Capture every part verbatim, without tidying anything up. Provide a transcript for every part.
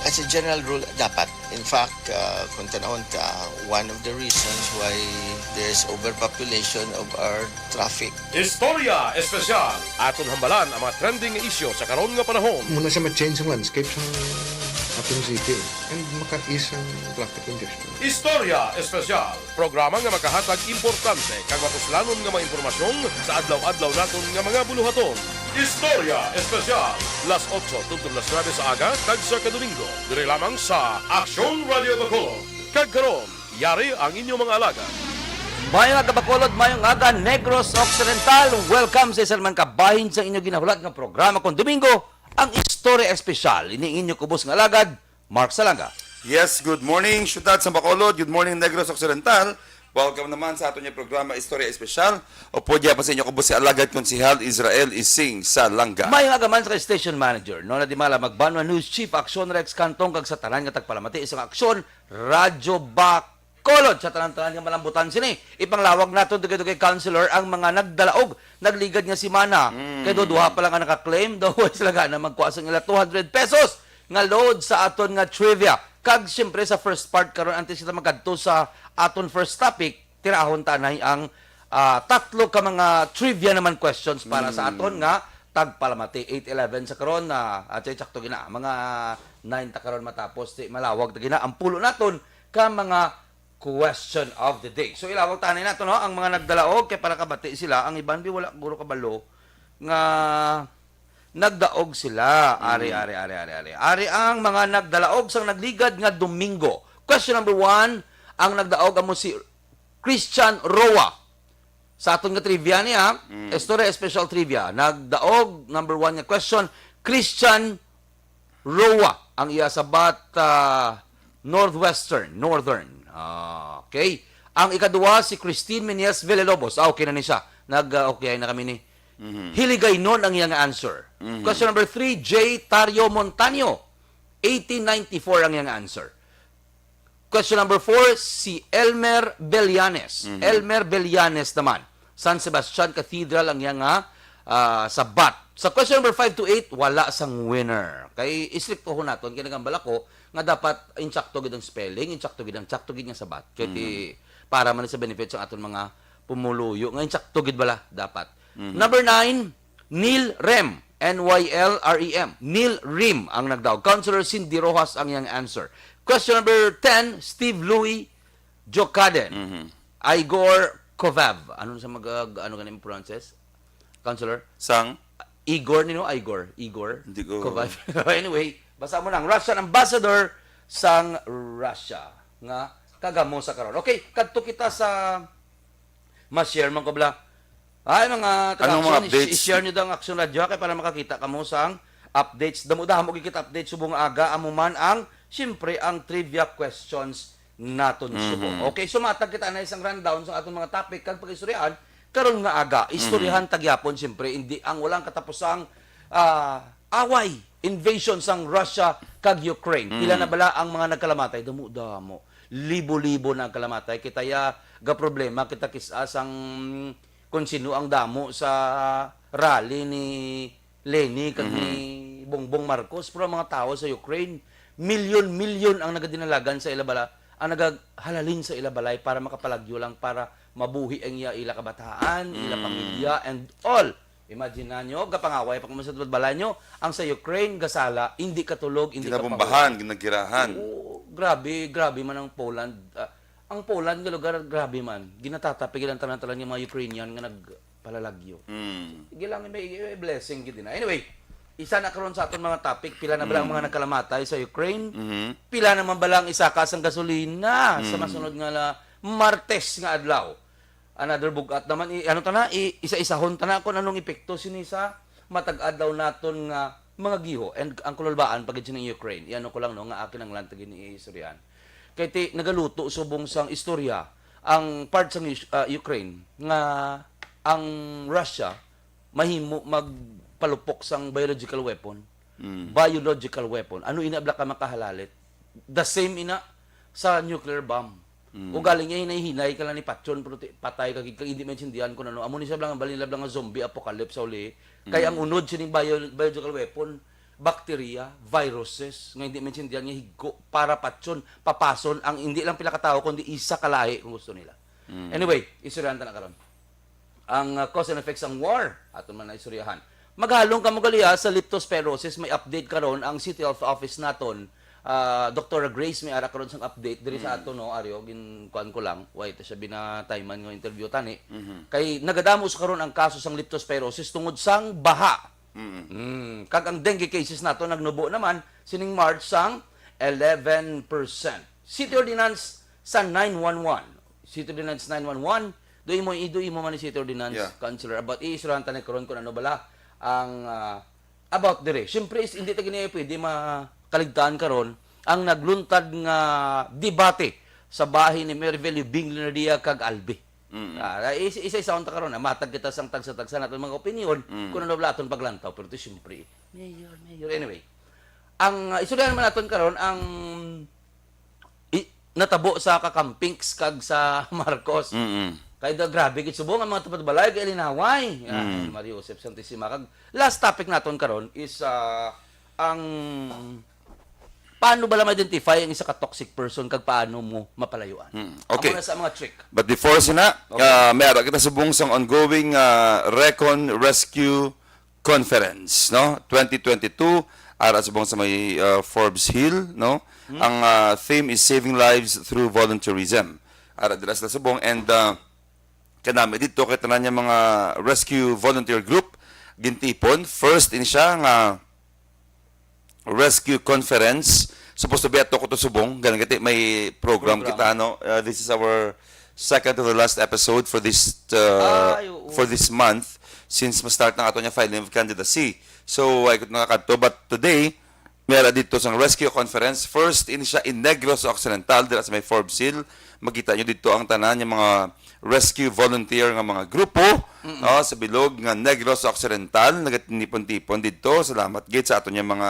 As a general rule, dapat. In fact, uh, kung tanawon ta, one of the reasons why there's overpopulation of our traffic. Istorya Espesyal. Aton hambalan ang mga trending nga isyu sa karon nga panahon. Muna siya ma-change ang landscape sa aton city and maka-ease ang traffic congestion. Istorya Espesyal. Programa nga makahatag importante kag mapuslanon nga mga impormasyon sa adlaw-adlaw naton nga mga buluhaton. Istorya Espesyal, las otso tubtob las nuebe sa aga, kag sa kadomingo, diri lamang sa Aksyon Radio Bacolod. Kag karon, yari ang inyong mga alagad. Mayong aga, Bacolod, mayong aga, Negros Occidental. Welcome sa isa naman kabahin sa inyo ginahulat nga programa kung Domingo, ang Istorya Espesyal. Ini inyo kubos nga alagad, Mark Salanga. Yes, good morning, Syudad sa Bacolod. Good morning, Negros Occidental. Welcome naman sa aton nga programa, Istorya Espesyal. Upod gihapon sa inyo, kubos si Alagad Konsehal Israel Ising Salanga. Mayong aga man sa station manager, no, na di mala, Magbanwa News Chief Action Rex Cantong, kag sa tanan nga tagpalamati sang Aksyon Radyo Bacolod, sa tanan-tanan nga malambutan sini. Ipanglawag naton, dugay-dugay, Councilor, ang mga nagdalaog, nagligad nga semana. Mm. Kay duha pa lang ang naka-claim, daw sila gana magkuha sa ila two hundred pesos nga load sa aton nga trivia. Kag siyempre sa first part karon, antes kita magkadto sa aton first topic, tirahon ta anay ang, ah, tatlo ka mga trivia naman questions para sa Mm. aton nga tagpalamati. Eight eleven sa karon na, at sa eksakto gina, mga nine ta karon matapos, ti malawag ta gina ang pulo naton ka mga question of the day. So, ilawag ta anay nato, no, ang mga nagdalaog kay para kabati sila, ang iban bi wala guro kabalo nga nagdaog sila. Ari, Mm. ari, ari, ari, ari. Ari ang mga nagdalaog sang nagligad nga Domingo. Question number one, ang nagdaog amo si Christian Roa. Sa aton nga trivia niya, Mm. Istorya Espesyal Trivia, nagdaog, number one nga question, Christian Roa ang iya sabat, ah, Northwestern, Northern. Ah, okay. Ang ikaduha, si Christine Meneses Villalobos. Ah, okay na ni siya. Nag, ah, okay na kami ni. Mhm. Hiligaynon ang iyang answer. Mhm. Question number three, J Tario Montaño. Eighteen ninety-four ang iyang answer. Question number four, si Elmer Bellanes. Mhm. Elmer Bellanes naman. San Sebastian Cathedral ang iya nga, ah, sabat. Sa question number five to eight, wala sang winner. Kay istriktohon naton, kay nagambal ako nga dapat insakto gid ang spelling, insakto gid ang, insakto gid nga sabat. Kay ti, Mhm. para man sa benefit sa aton mga pumuluyo, nga insakto gid bala dapat. Mhm. Number nine, Neil Rem, N Y L R E M. Neil Rem ang nagdaog. Councilor Cindy Rojas ang iyang answer. Question number ten, Steve Louis Jokaden. Mhm. Igor Kovav. Ano sa mag-, ano ganin pronounces? Councilor? Sang? Igor, nino? Igor. Igor? Hindi ko Kovav. Anyway, basa mo lang. Russian ambassador sang Russia. Nga, kagamo sa karon. Okay, kadto kita sa ma-share man ko bala. Ay, mga Anong mga taga-aksyon, i-, updates? I-share nyo daw ang Aksyon Radyo, ha, kay para makakita kamo sang updates. Damo-damo gid kita updates subong nga aga, amo man ang, siyempre, ang trivia questions naton Mhm. subong. Okay, so matag kita na isang rundown sa aton mga topic kag pag-istoryahan karon nga aga. Istoryahan Mhm. ta gyapon, siyempre, hindi ang walang katapusang, ah, away, invasion sang Russia kag Ukraine. Pila Mhm. na bala ang mga nagkalamatay? Damo-damo. Libo-libo na ang kalamatay. Kita ya, ga problema kita kis-a sang kung sino ang damo sa rally ni Leni kag ni Mhm. Bongbong Marcos, pero ang mga tawo sa Ukraine, milyon-milyon ang nagadinalagan sa ila bala, ang nagahalalin sa ila balay para makapalagyo lang, para mabuhi ang iya, ila kabataan, ila Mm. pamilya, and all. Imagine na nyo, gapangaway pa kamo sa balay nyo, ang sa Ukraine, gasala, hindi katulog, hindi Ginabombahan, kapahulog. Ginagirahan. Oo, grabe, grabe man ang Poland. Ah, ang Poland nga lugar, grabe man. Ginatatapig ilang tanan-tanan yung mga Ukrainian nga nagpalalagyo. Mm. Sige lang, may, may blessing gid na. Anyway, isa na karon sa aton mga topic, pila na bala ang Mm. mga nakalamatay sa Ukraine? Mhm. Pila naman bala ang isaka sang gasolina sa Mm. masunod nga la-, Martes nga adlaw? Another bugat naman, i-, ano ta na, i-, isa-isahon ta na kung anong epekto sini sa matag adlaw naton nga mga giho and ang kululbaan pa gid sining Ukraine. Iano ko lang, no, nga akin ang lantagin ni istoryahan. Kay ti, nagaluto subong sang istorya ang part sang Us-, ah, Ukraine nga ang Russia mahimo magpalupok sang biological weapon. Mm. Biological weapon. Ano ina bala ka makahalalit? The same ina sa nuclear bomb. Mm. O galing niya, hinay-hinay ka lang ni patyon, pero ti-, patay ka gid, kag hindi maintindihan kung ano. Amo ni siya lang, bali nila lang nga zombie apocalypse sa uli. Kay Mm. ang unod sining bio-, biological weapon, bacteria, viruses, nga hindi maintindihan nga higko para patyon, papason ang hindi lang pila ka tawo, kundi isa ka lahi kung gusto nila. Mm. Anyway, istoryahan ta na karon. Ang, uh, cause and effects sang war, aton man na istoryahan. Maghalong kamo gali, ah, sa leptospirosis, may update karon ang City Health Office naton. Ah, Doktora Grace, may ara karon sang update diri sa Mm. aton, no, Ario, gin-, kuan ko lang, wait, siya binatayman nga interview tani. Mhm. Kay nagadamo sa karon ang kaso sang leptospirosis tungod sang baha. Mm. Mm, kag ang dengue cases nato nagnubo naman sining March sang eleven percent. City ordinance sa nine one one. City ordinance nine one one, do imo, do imo man ni city ordinance, Yeah. Councilor, about iisurahan ta ni karon kung ano bala ang, ah, about dire. Siyempre, is, hindi ta gini pwede makaligtaan karon ang nagluntad nga debate sa bahin ni Merville Ubing Lunardia kag Albi. Mm. Ah, is-, isa-isa unta karon, ah, matag kita sang tagsa-tagsa naton mga opinion Mm. kung ano bala aton paglantaw. Pero to, siyempre, mayor, mayor. Anyway, ang, ah, istorya naman naton karon ang i-, natabo sa Kakampinks kag sa Marcos. Mm-mm. Kay da, grabe gid subong ang mga tupad balay kay linaway. Ah, Mm. Mario Joseph Santissima. Kag last topic naton karon is, ah, ang paano bala ma-identify ang isa ka toxic person kag paano mo mapalayuan? Hmm, okay. Amo na sa mga trick. But before sina, Okay. ah, may ara kita subong sang ongoing, ah, Recon Rescue Conference, no? Twenty twenty-two, ara subong sa may, ah, Forbes Hill, no? Hmm. Ang, ah, theme is Saving Lives Through Volunteerism. Ara dira sila subong and, ah, kanami dito kay tanan niya mga rescue volunteer group gintipon. First ini siya nga rescue conference. Supposed to be ato ko to subong. Ganun gati, may program Program. kita, no? Uh, this is our second to the last episode for this, uh, Ay, oo. for this month since ma-start na ato niya filing of candidacy. So, ay ko nakakadto. But today, may ara dito sang rescue conference. First, ini siya in Negros Occidental, dira sa may Forbes Hill. Makita nyo dito ang tanan, yung mga rescue volunteer nga mga grupo, Mm. no, sa bilog nga Negros Occidental, nagatinipon-tipon dito. Salamat gid sa aton nga mga,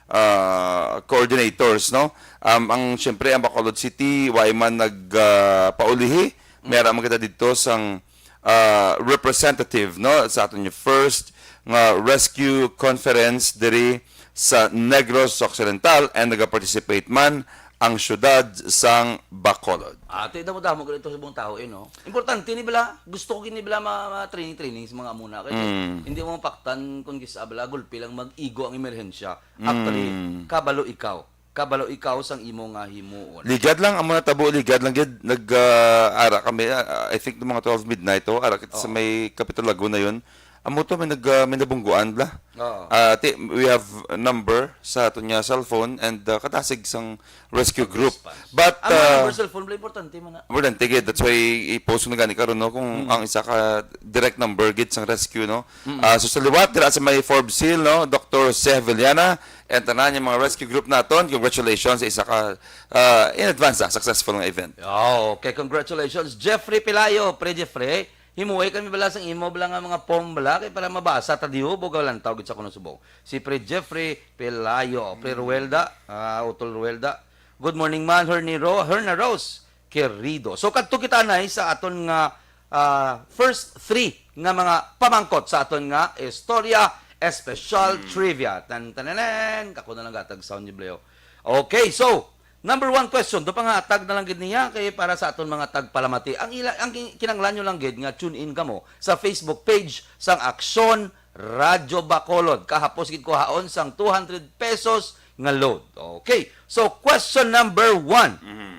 ah, coordinators, no. Um, ang, siyempre, ang Bacolod City, wa man nag, ah, paulihi. Mm. May ara man kita dito sang, ah, representative, no, sa aton nga first nga rescue conference diri sa Negros Occidental, and nagaparticipate man ang siyudad sang Bacolod. Ate, damo-damo gali to subong tawo, eh, no? Importante ni bala, gusto ko gini bala ma, ma training, training sa mga amuna kay Mm. hindi mo mapaktan kung kisa bala gulpi lang mag-igo ang emerhensya. Actually, Mm. kabalo ikaw. Kabalo ikaw sang imo nga himuon. Ligad lang, amo na tabo, ligad lang gid. Nag, ah, ara kami, ah, I think, mga twelve midnight to. Ara kita sa Oo. may Capitol Laguna yun. Amo to, may nag, ah, may nabungguan, bla. Oo. Ah, ti, we have a number sa aton nga cellphone and, ah, katasig sang rescue group. Response. But, Ang mga ah, number cellphone, bla, importante man na. Importante gid. That's why i-post ko na gani karon, no, kung Hmm. ang isa ka direct number gid sang rescue, no. Mm. Ah, so sa liwat dira sa may Forbes Hill, no, Doktor Jose Avellana, and tanan yung mga rescue group naton, congratulations sa isa ka, ah, in advance, ah, successful nga event. Oh, okay, congratulations, Jeffrey Pelayo, Pre Jeffrey. Himuwi kami bala sang imo bala nga mga poem bala kay para mabasa ta diho, bugaw lang tawag sa kuno subong. Si Pre Jeffrey Pelayo, Pre Ruelda, ah, Utol Ruelda. Good morning man, Hernie Ro-, Herna Rose Querido. So, kadto kita, anay, sa aton nga, ah, first three nga mga pamangkot sa aton nga istorya, special Hmm. trivia. Tan, tananan! Kako na lang gatag sound ni Bleo. Okay, so, number one question. Do pangatag na lang gid niya kay para sa aton mga tagpalamati. Ang ila, ang ki-, kinahanglan nyo lang gid nga tune in kamo sa Facebook page sang Aksyon Radyo Bacolod. Kahapos gid kuhaon sang two hundred pesos nga load. Okay. So, question number one. Mhm.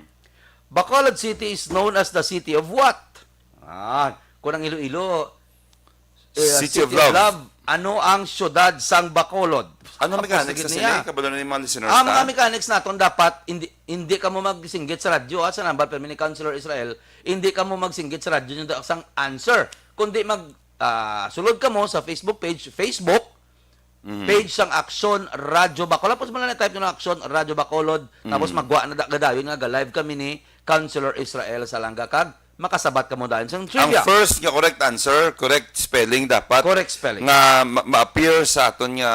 Bacolod City is known as the city of what? Ah, kung ang Iloilo, eh, City of Love. Ano ang siyudad sang Bacolod? Ano Tapos mechanics lagi na sila, niya. eh? Kabalo na yung mga listeners Ang mga na. mechanics naton dapat hindi, hindi kamo magsinggit sa radyo, ah, sa number permi ni Councilor Israel, hindi kamo magsinggit sa radyo nyo sang answer, kundi mag, ah, sulod kamo sa Facebook page, Facebook, Mhm. page sang Aksyon Radyo Bacolod. Tapos mo lang na-type nyo na Aksyon Radyo Bacolod. Tapos Mhm. magwa na da-, gadayon nga ga-live kami ni Councilor Israel Salanga kag makasabat kamo dayon sa Ang trivia. first nga correct answer, correct spelling dapat. Correct spelling. Nga ma-, ma-appear sa aton nga,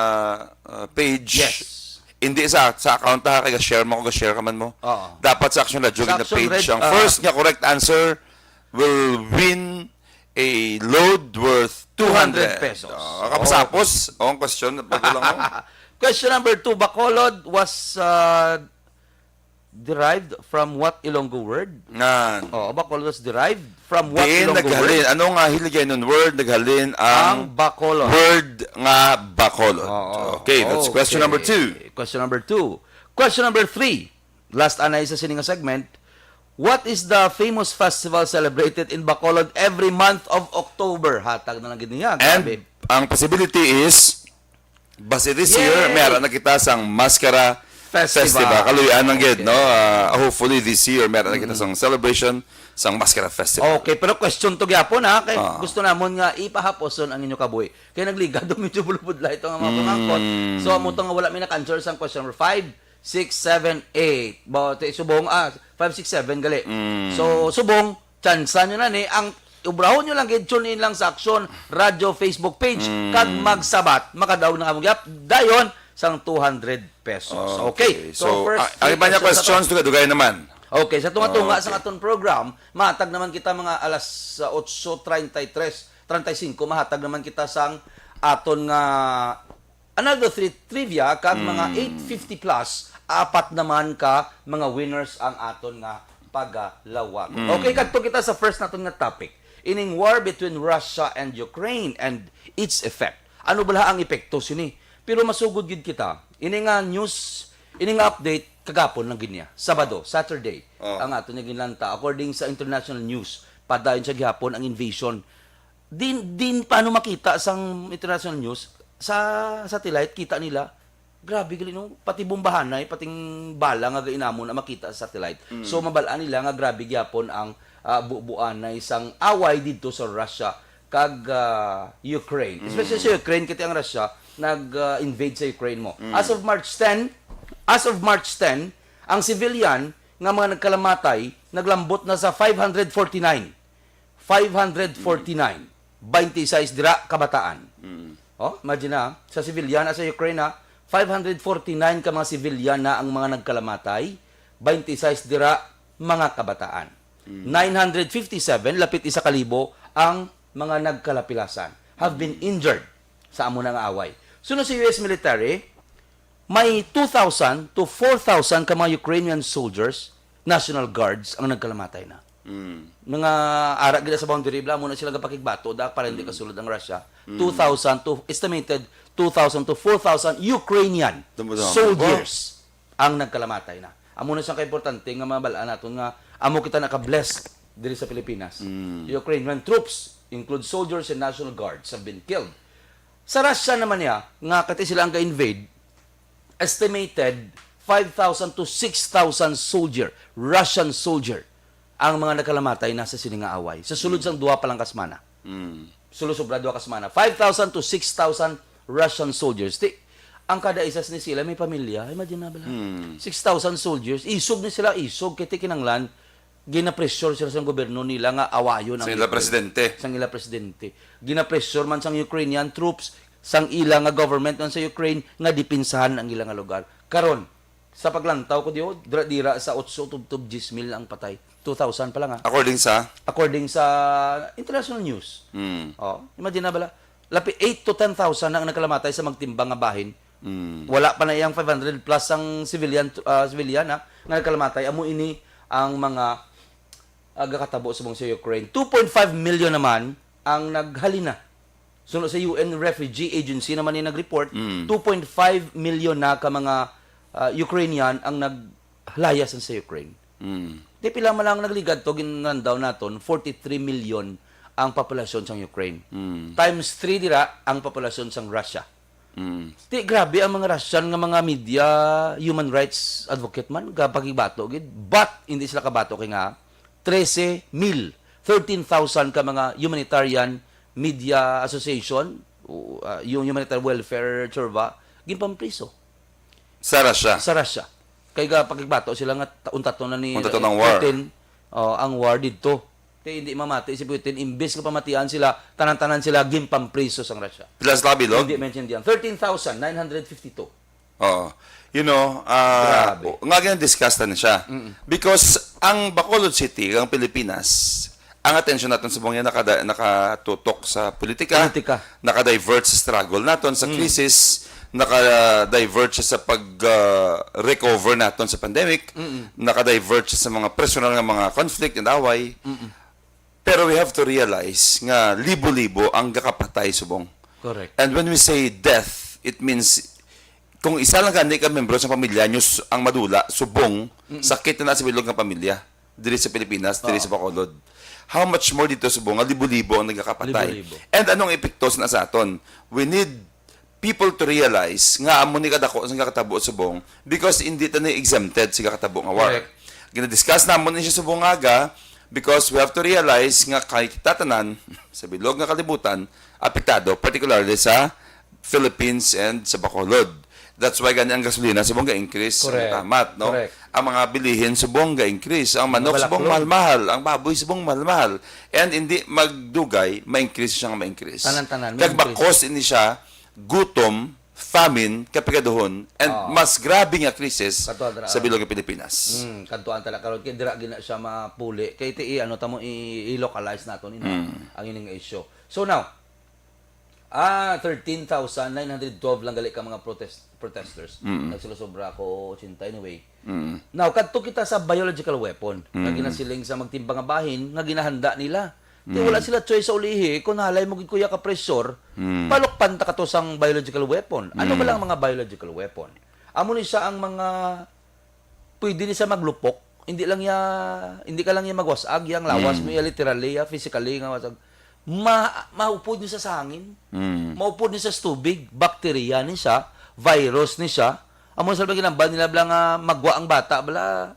uh, page. Yes. Hindi sa, sa account ha, kay ga-share mo, kung ga-share ka man mo. Oo. Dapat sa Aksyon Radyo Sa gid na Aksyon page. Rad-, Ang ah. first nga correct answer will win a load worth two hundred. Two hundred pesos. Ah, kapos-apos. Oh. Oh, ang question, bago lang, oh. Question number two, Bacolod was uh, derived from what Ilonggo word? Ngan. Oh, Bacolod was derived from what Diin Ilonggo naghalin? word? Ano nga hiligay nun word? Naghalin Ang ang Bacolod. word nga Bacolod. Oo. Okay, that's question number Okay. two. Question number two. Question number three. Last anay sa sini nga segment. What is the famous festival celebrated in Bacolod every month of October? Hatag na lang gid niya. And Grabe. ang possibility is, basi this year, Yay! may ara na kita sang Mascara Festival. Festival. Kaluy-an lang gid, Okay. no? Ah, hopefully this year, may ara na kita sang celebration sang Mascara Festival. Okay, pero question to gyapon ha, kay Ah. gusto namon nga ipahaposon ang inyo kabuhi. Kay nagligado medyo bulubudlay ito nga mga pangangkot. Mm. So amo to nga wala mi naka-answer sang question number five, six, seven, eight. Ba, ti subong ah five, six, seven gali. Mm. So subong, tsansa nyo na ni ang ubrahon nyo lang gid, tune in lang sa Aksyon Radyo Facebook page kag magsabat makadaog na kamo gyap dayon sang two hundred pesos. Okay. So, first ah, ang three iba niya questions na to. Questions, dugay naman. Okay, sa tunga-tunga Okay. sa aton program, matag naman kita mga alas otso treinta y tres, treinta y cinco, mahatag naman kita sang aton nga another three trivia kag mga eight fifty plus, apat naman ka mga winners ang aton nga pagalawag. Okay, kadto kita sa first naton nga topic. Ining war between Russia and Ukraine and its effect. Ano bala ang epekto sini? Pero masugod gid kita. Ini nga news, ini nga update kagapon lang gid niya. Sabado, Saturday, Oh. ang ato niya ginlanta. According sa international news, padayon sa gihapon ang invasion. Din din paano makita sang international news sa satellite kita nila. Grabe gali no, pati bombahanay, pating bala nga gainamo na makita sa satellite. So mabal-an nila nga grabe gyapon ang ah, bubuanay sang away didto sa Russia kag ah, Ukraine. Especially sa Ukraine, kay ang Russia nag-invade sa Ukraine mo. As of March ten, as of March ten, ang civilian nga mga nagkalamatay naglambot na sa five hundred forty-nine. Five hundred forty-nine. Twenty-six dira kabataan. Oh, imagine na, sa civilian na sa Ukraine na, five hundred forty-nine ka mga civilian na ang mga nagkalamatay, twenty-six dira mga kabataan. Nine hundred fifty-seven, lapit isa ka libo ang mga nagkalapilasan have been injured sa amo na nga away. Suno sa U S military, may two thousand to four thousand ka mga Ukrainian soldiers, National Guards, ang nagkalamatay na. Mga ara gila sa boundary bla, muna sila gapakigbato da para hindi kasulod ang Russia. Two thousand to, estimated two thousand to four thousand Ukrainian Damo-damo. Soldiers ang nagkalamatay na. Amo na siyang kaimportante nga mabal-an naton nga amo kita naka-blessed diri sa Pilipinas. Ukrainian troops, include soldiers and National Guards, have been killed. Sa Russia naman niya, nga kati sila ang ga-invade, estimated five thousand to six thousand soldier, Russian soldier, ang mga nagkalamatay na sa sini nga away. Sa sulod sang duha pa lang ka semana. Sulod sobra duha ka semana. Five thousand to six thousand Russian soldiers. Ti, ang kada isa ni sila may pamilya. Imagine na bala. Six thousand soldiers. Isog ni sila, isog. Kay ti kinanglan, ginapressure sila sa gobyerno nila nga awayon ang Sa ila Ukraine. Presidente. Sang ila presidente. Ginapressure man sang Ukrainian troops, sang ila nga government man sa Ukraine nga dipinsahan ang ila nga lugar. Karon, sa paglantaw ko diyo, dira-dira sa otso tubtob diyes mil ang patay. Two thousand pa lang, ah. According sa? According sa international news. Mm. Oh, imagine na bala. Lapi eight to ten thousand na ang nagkalamatay sa magtimbang nga bahin. Mm. Wala pa na iyang five hundred plus ang civilian, ah, civilian, ha, nga nagkalamatay. Amo ini ang mga, ah, gakatabo subong sa Ukraine. Two point five million naman ang naghalina. Suno sa U N Refugee Agency naman ni nag-report, Mm. two point five million na ka mga, ah, Ukrainian ang naglayas sa Ukraine. Mm. Di pila man lang nagligad to, gin-rundown naton, forty-three million ang populasyon sang Ukraine. Mm. Times three dira ang populasyon sang Russia. Mm. Di, grabe ang mga Russian nga mga media, human rights advocate man, gapakibato gid. But, hindi sila kabato kay nga, trese mil, thirteen thousand ka mga humanitarian media association, o, ah, yung humanitarian welfare, tsurba, ginpampriso Sa Russia. sa Russia. Kay ga pakigbato sila nga ta- untaton na ni Untaton ang war. Putin, oh, ang war didto. Kay hindi mamati si Putin, imbis nga pamatian sila, tanan-tanan sila ginpampriso sang Russia. Pila sa bilog? Hindi mention diyan. Thirteen thousand nine hundred fifty-two. Oo. You know, ah, Grabe. Nga gina-discuss na siya. Because ang Bacolod City, ang Pilipinas, ang atensyon naton sa buong yan nakada- nakatutok sa politika, Politika. Nakadivert sa struggle naton sa crisis naka-divert siya sa pag, ah, recover naton sa pandemic, Mm-mm. naka-divert siya sa mga personal nga mga conflict and away. Mm-mm. Pero we have to realize nga libo-libo ang gakapatay subong. Correct. And when we say death, it means kung isa lang gani ka membro sa pamilya nyo s-, ang madula, subong, Mm. sakit na sa bilog nga pamilya, diri sa Pilipinas, diri Oo. sa Bacolod. How much more dito subong nga libo-libo ang nagakapatay? Libo-libo. And anong epekto sa, sa aton? We need people to realize nga amo ni kadako sa gakatabo subong because hindi ta ni exempted sa gakatabo nga war. Correct. Gina-discuss namon ni siya subong nga aga because we have to realize nga kay kita tanan sa bilog nga kalibutan apektado, particularly sa Philippines and sa Bacolod. That's why gani ang gasolina subong ga-increase ang Correct. tamat, no? Correct. Ang mga bilihin subong ga-increase, ang Mga manok subong balaklon. mahal-mahal, ang baboy subong mahal-mahal. And hindi magdugay, ma-increase siya nga ma-increase. Tanan-tanan, Kag ma-increase. bakos ini siya, gutom, famine, kapigaduhon, and Oo. mas grabe nga krisis Kadto, Andra, sa ah. bilog nga Pilipinas. Mm, kadtuan tala karon kay dira gina siya mapuli. Kay ti i-, ano ta mo i-, i-localize naton ina Mm. ang ining issue. So now, ah, thirteen thousand nine hundred twelve lang gali ka mga protest protesters. Mm. Nagsulosobra ko ochenta anyway. Mm. Now, kadto kita sa biological weapon nga Mm. ginasiling sa magtimbang nga bahin nga ginahanda nila. Di Mm. wala sila choice sa ulihi kung halay mo gid kuya ka pressure, Mm. palukpan ta kato sang biological weapon. Ano ba Mm. lang mga biological weapon? Amo ni siya ang mga pwede ni siya maglupok. Hindi lang ya, hindi ka lang ya magwasag, yang lawas Mm. mo ya literally, ya physically nga wasag. Ma, maupod ni siya sa hangin. Mm. Maupod ni siya sa tubig, bakterya ni siya, virus ni siya. Amo sa ginambal nila bala nga magwa ang bata bala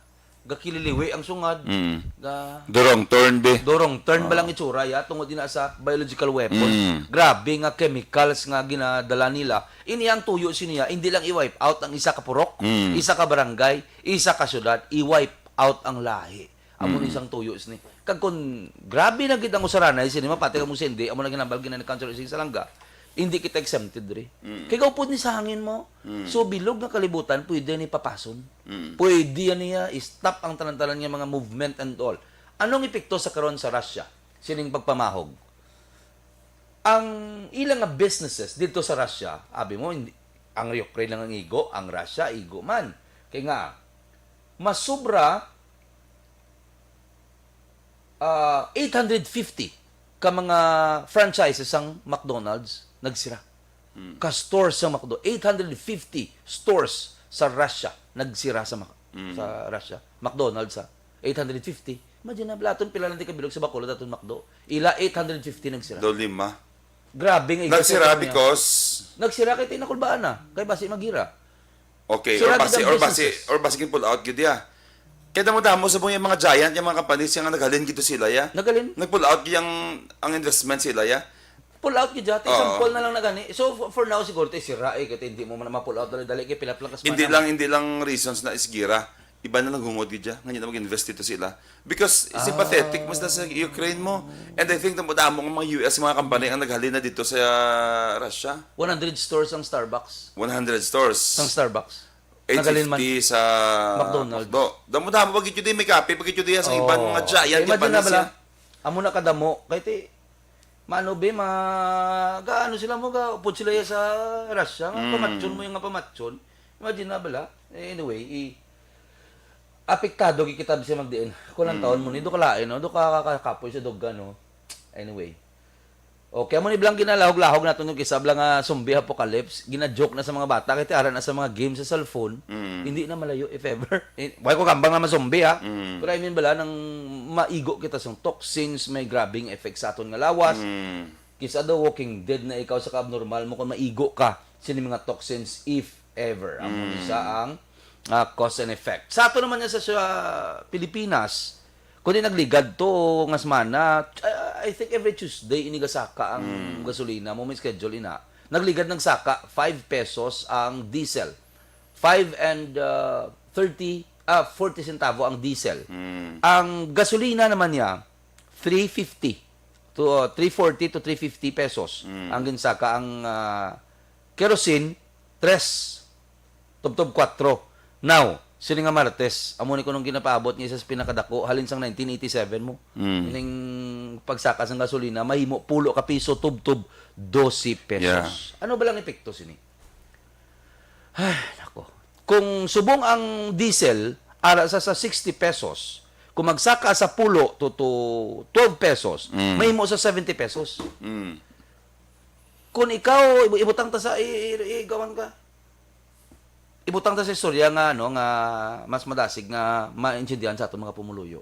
gakililiwi ang sungad. Mm. Ga The wrong turn, be. Do wrong turn ba Oo. lang itsura ya tungod ina sa biological weapon. Mm. Grabe nga chemicals nga ginadala nila. Ini ang tuyo siniya, hindi lang i-wipe out ang isa ka purok, Mm. isa ka barangay, isa ka syudad, i-wipe out ang lahi. Amo ni Mm. isang tuyo sini. Kag kun grabe na gid ang usaranay sini, mapati ka mo sindi, amo na ginambal ginani cancer sing salangga. Hindi kita exempted diri. Mm. Kay gaupod ni sa hangin mo. Mm. So bilog nga kalibutan pwede ni papason. Mm. Pwede yan niya i-stop ang tanan-tanan nga mga movement and all. Anong epekto sa karon sa Russia? Sining pagpamahog. Ang ila nga businesses dito sa Russia, abi mo, hindi, ang Ukraine lang ang igo, ang Russia, igo man. Kay nga, masubra, ah, eight hundred fifty ka mga franchises sang McDonald's nagsira. Hmm. Ka stores sa McDo, eight hundred fifty stores sa Russia nagsira sa Mac-, Hmm. sa Russia. McDonald's, ha. Eight hundred fifty. Imagine na, bala, aton pila lang di kabilog sa Bacolod, aton McDo. Ila, eight hundred fifty nagsira. Do lima. Grabe nga Nagsira effect niya. because Nagsira kay tinakulbaan na. Kay basi magira. Okay, Sira or gid basi, ang or basi, businesses. or basi kin-pull out gid ya. Kay damo-damo sa mga, mga giant, yung mga companies, yung naghalin gid to sila, ya. Naghalin? Nag-pull out yung, ang investment sila, ya. Pull out gid ya. Oo. Example na lang na gani. So, for, for now, siguro, ti sira eh. Kaya hindi mo man ma-pull out. Dali-dali, kaya pila-pila ka Hindi semana. lang, hindi lang reasons na isgira. Iba na naghungod gid ya. Nga na mag-invest dito sila. Because sympathetic Ah. mas na sa Ukraine mo. And I think damo-damo ang mga U S, mga company ang naghalin na dito sa Russia. One hundred stores ang Starbucks. One hundred stores. Ang Starbucks. Naghalin man. Eight fifty sa McDonald's. McDo. Damo-damo pa gid yun, may kape pa gid yun sa iban, Oh. mga giant Imagine na companies bala. yan. Amo na kadamo. Kay ti, mano be, ma, gaano sila mo, ga, upod sila ya sa Russia, nga Mm. pamatyon mo yung nga pamatyon. Imagine na bala. Eh, anyway, i, apektado gid kita sa magdiin. Kung ang Mm. taon mo ni, do kalain, no? Do ka, ka, ka, kapoy sa duggan, no? Anyway. Okay, amo ni blang ginalahog-lahog naton yung kisab lang nga zombie apocalypse. Gina-joke na sa mga bata, kay ti ara na sa mga games sa cellphone. Mm. Hindi na malayo, if ever. Eh, wala ko kambal nga ma-zombie, ha? Mm. Pero I mean, bala, nang maigo kita sa toxins, may grabing effect sa aton nga lawas. Mm. Kisa daw Walking Dead na ikaw sa ka-abnormal mo kung maigo ka sini mga toxins, if ever. Amo ni Mm. siya ang, ah, cause and effect. Sa ato naman nga sa, sa Pilipinas, kundi nagligad to nga semana, ah, I think every Tuesday ini gasaka ang Mm. gasolina mo, may schedule ina. Nagligad nagsaka, five pesos ang diesel. Five and, ah, thirty, ah, forty centavo ang diesel. Mm. Ang gasolina naman niya, three fifty to, uh, three forty to three fifty pesos Mm. ang ginsaka. Ang, uh, kerosene, tres, tubtob kwatro. Now, sini nga Martes, amo ni kunong ginapaabot nga isa sa pinakadako, halin sang nineteen eighty-seven mo. Mm. Ining pagsaka sang gasolina, mahimo pulo ka piso, tubtob dose pesos. Yeah. Ano ba lang epekto sini? Ay, nako. Kung subong ang diesel, ara sa, sa sixty pesos, kung magsaka sa pulo to, to twelve pesos, Mm. mahimo sa seventy pesos. Mm. Kung ikaw, ibu-, ibutang ta sa, i-, i-, igawan ka. Ibutang ta sa istorya nga, ano, nga mas madasig nga maintindihan sa aton mga pumuluyo.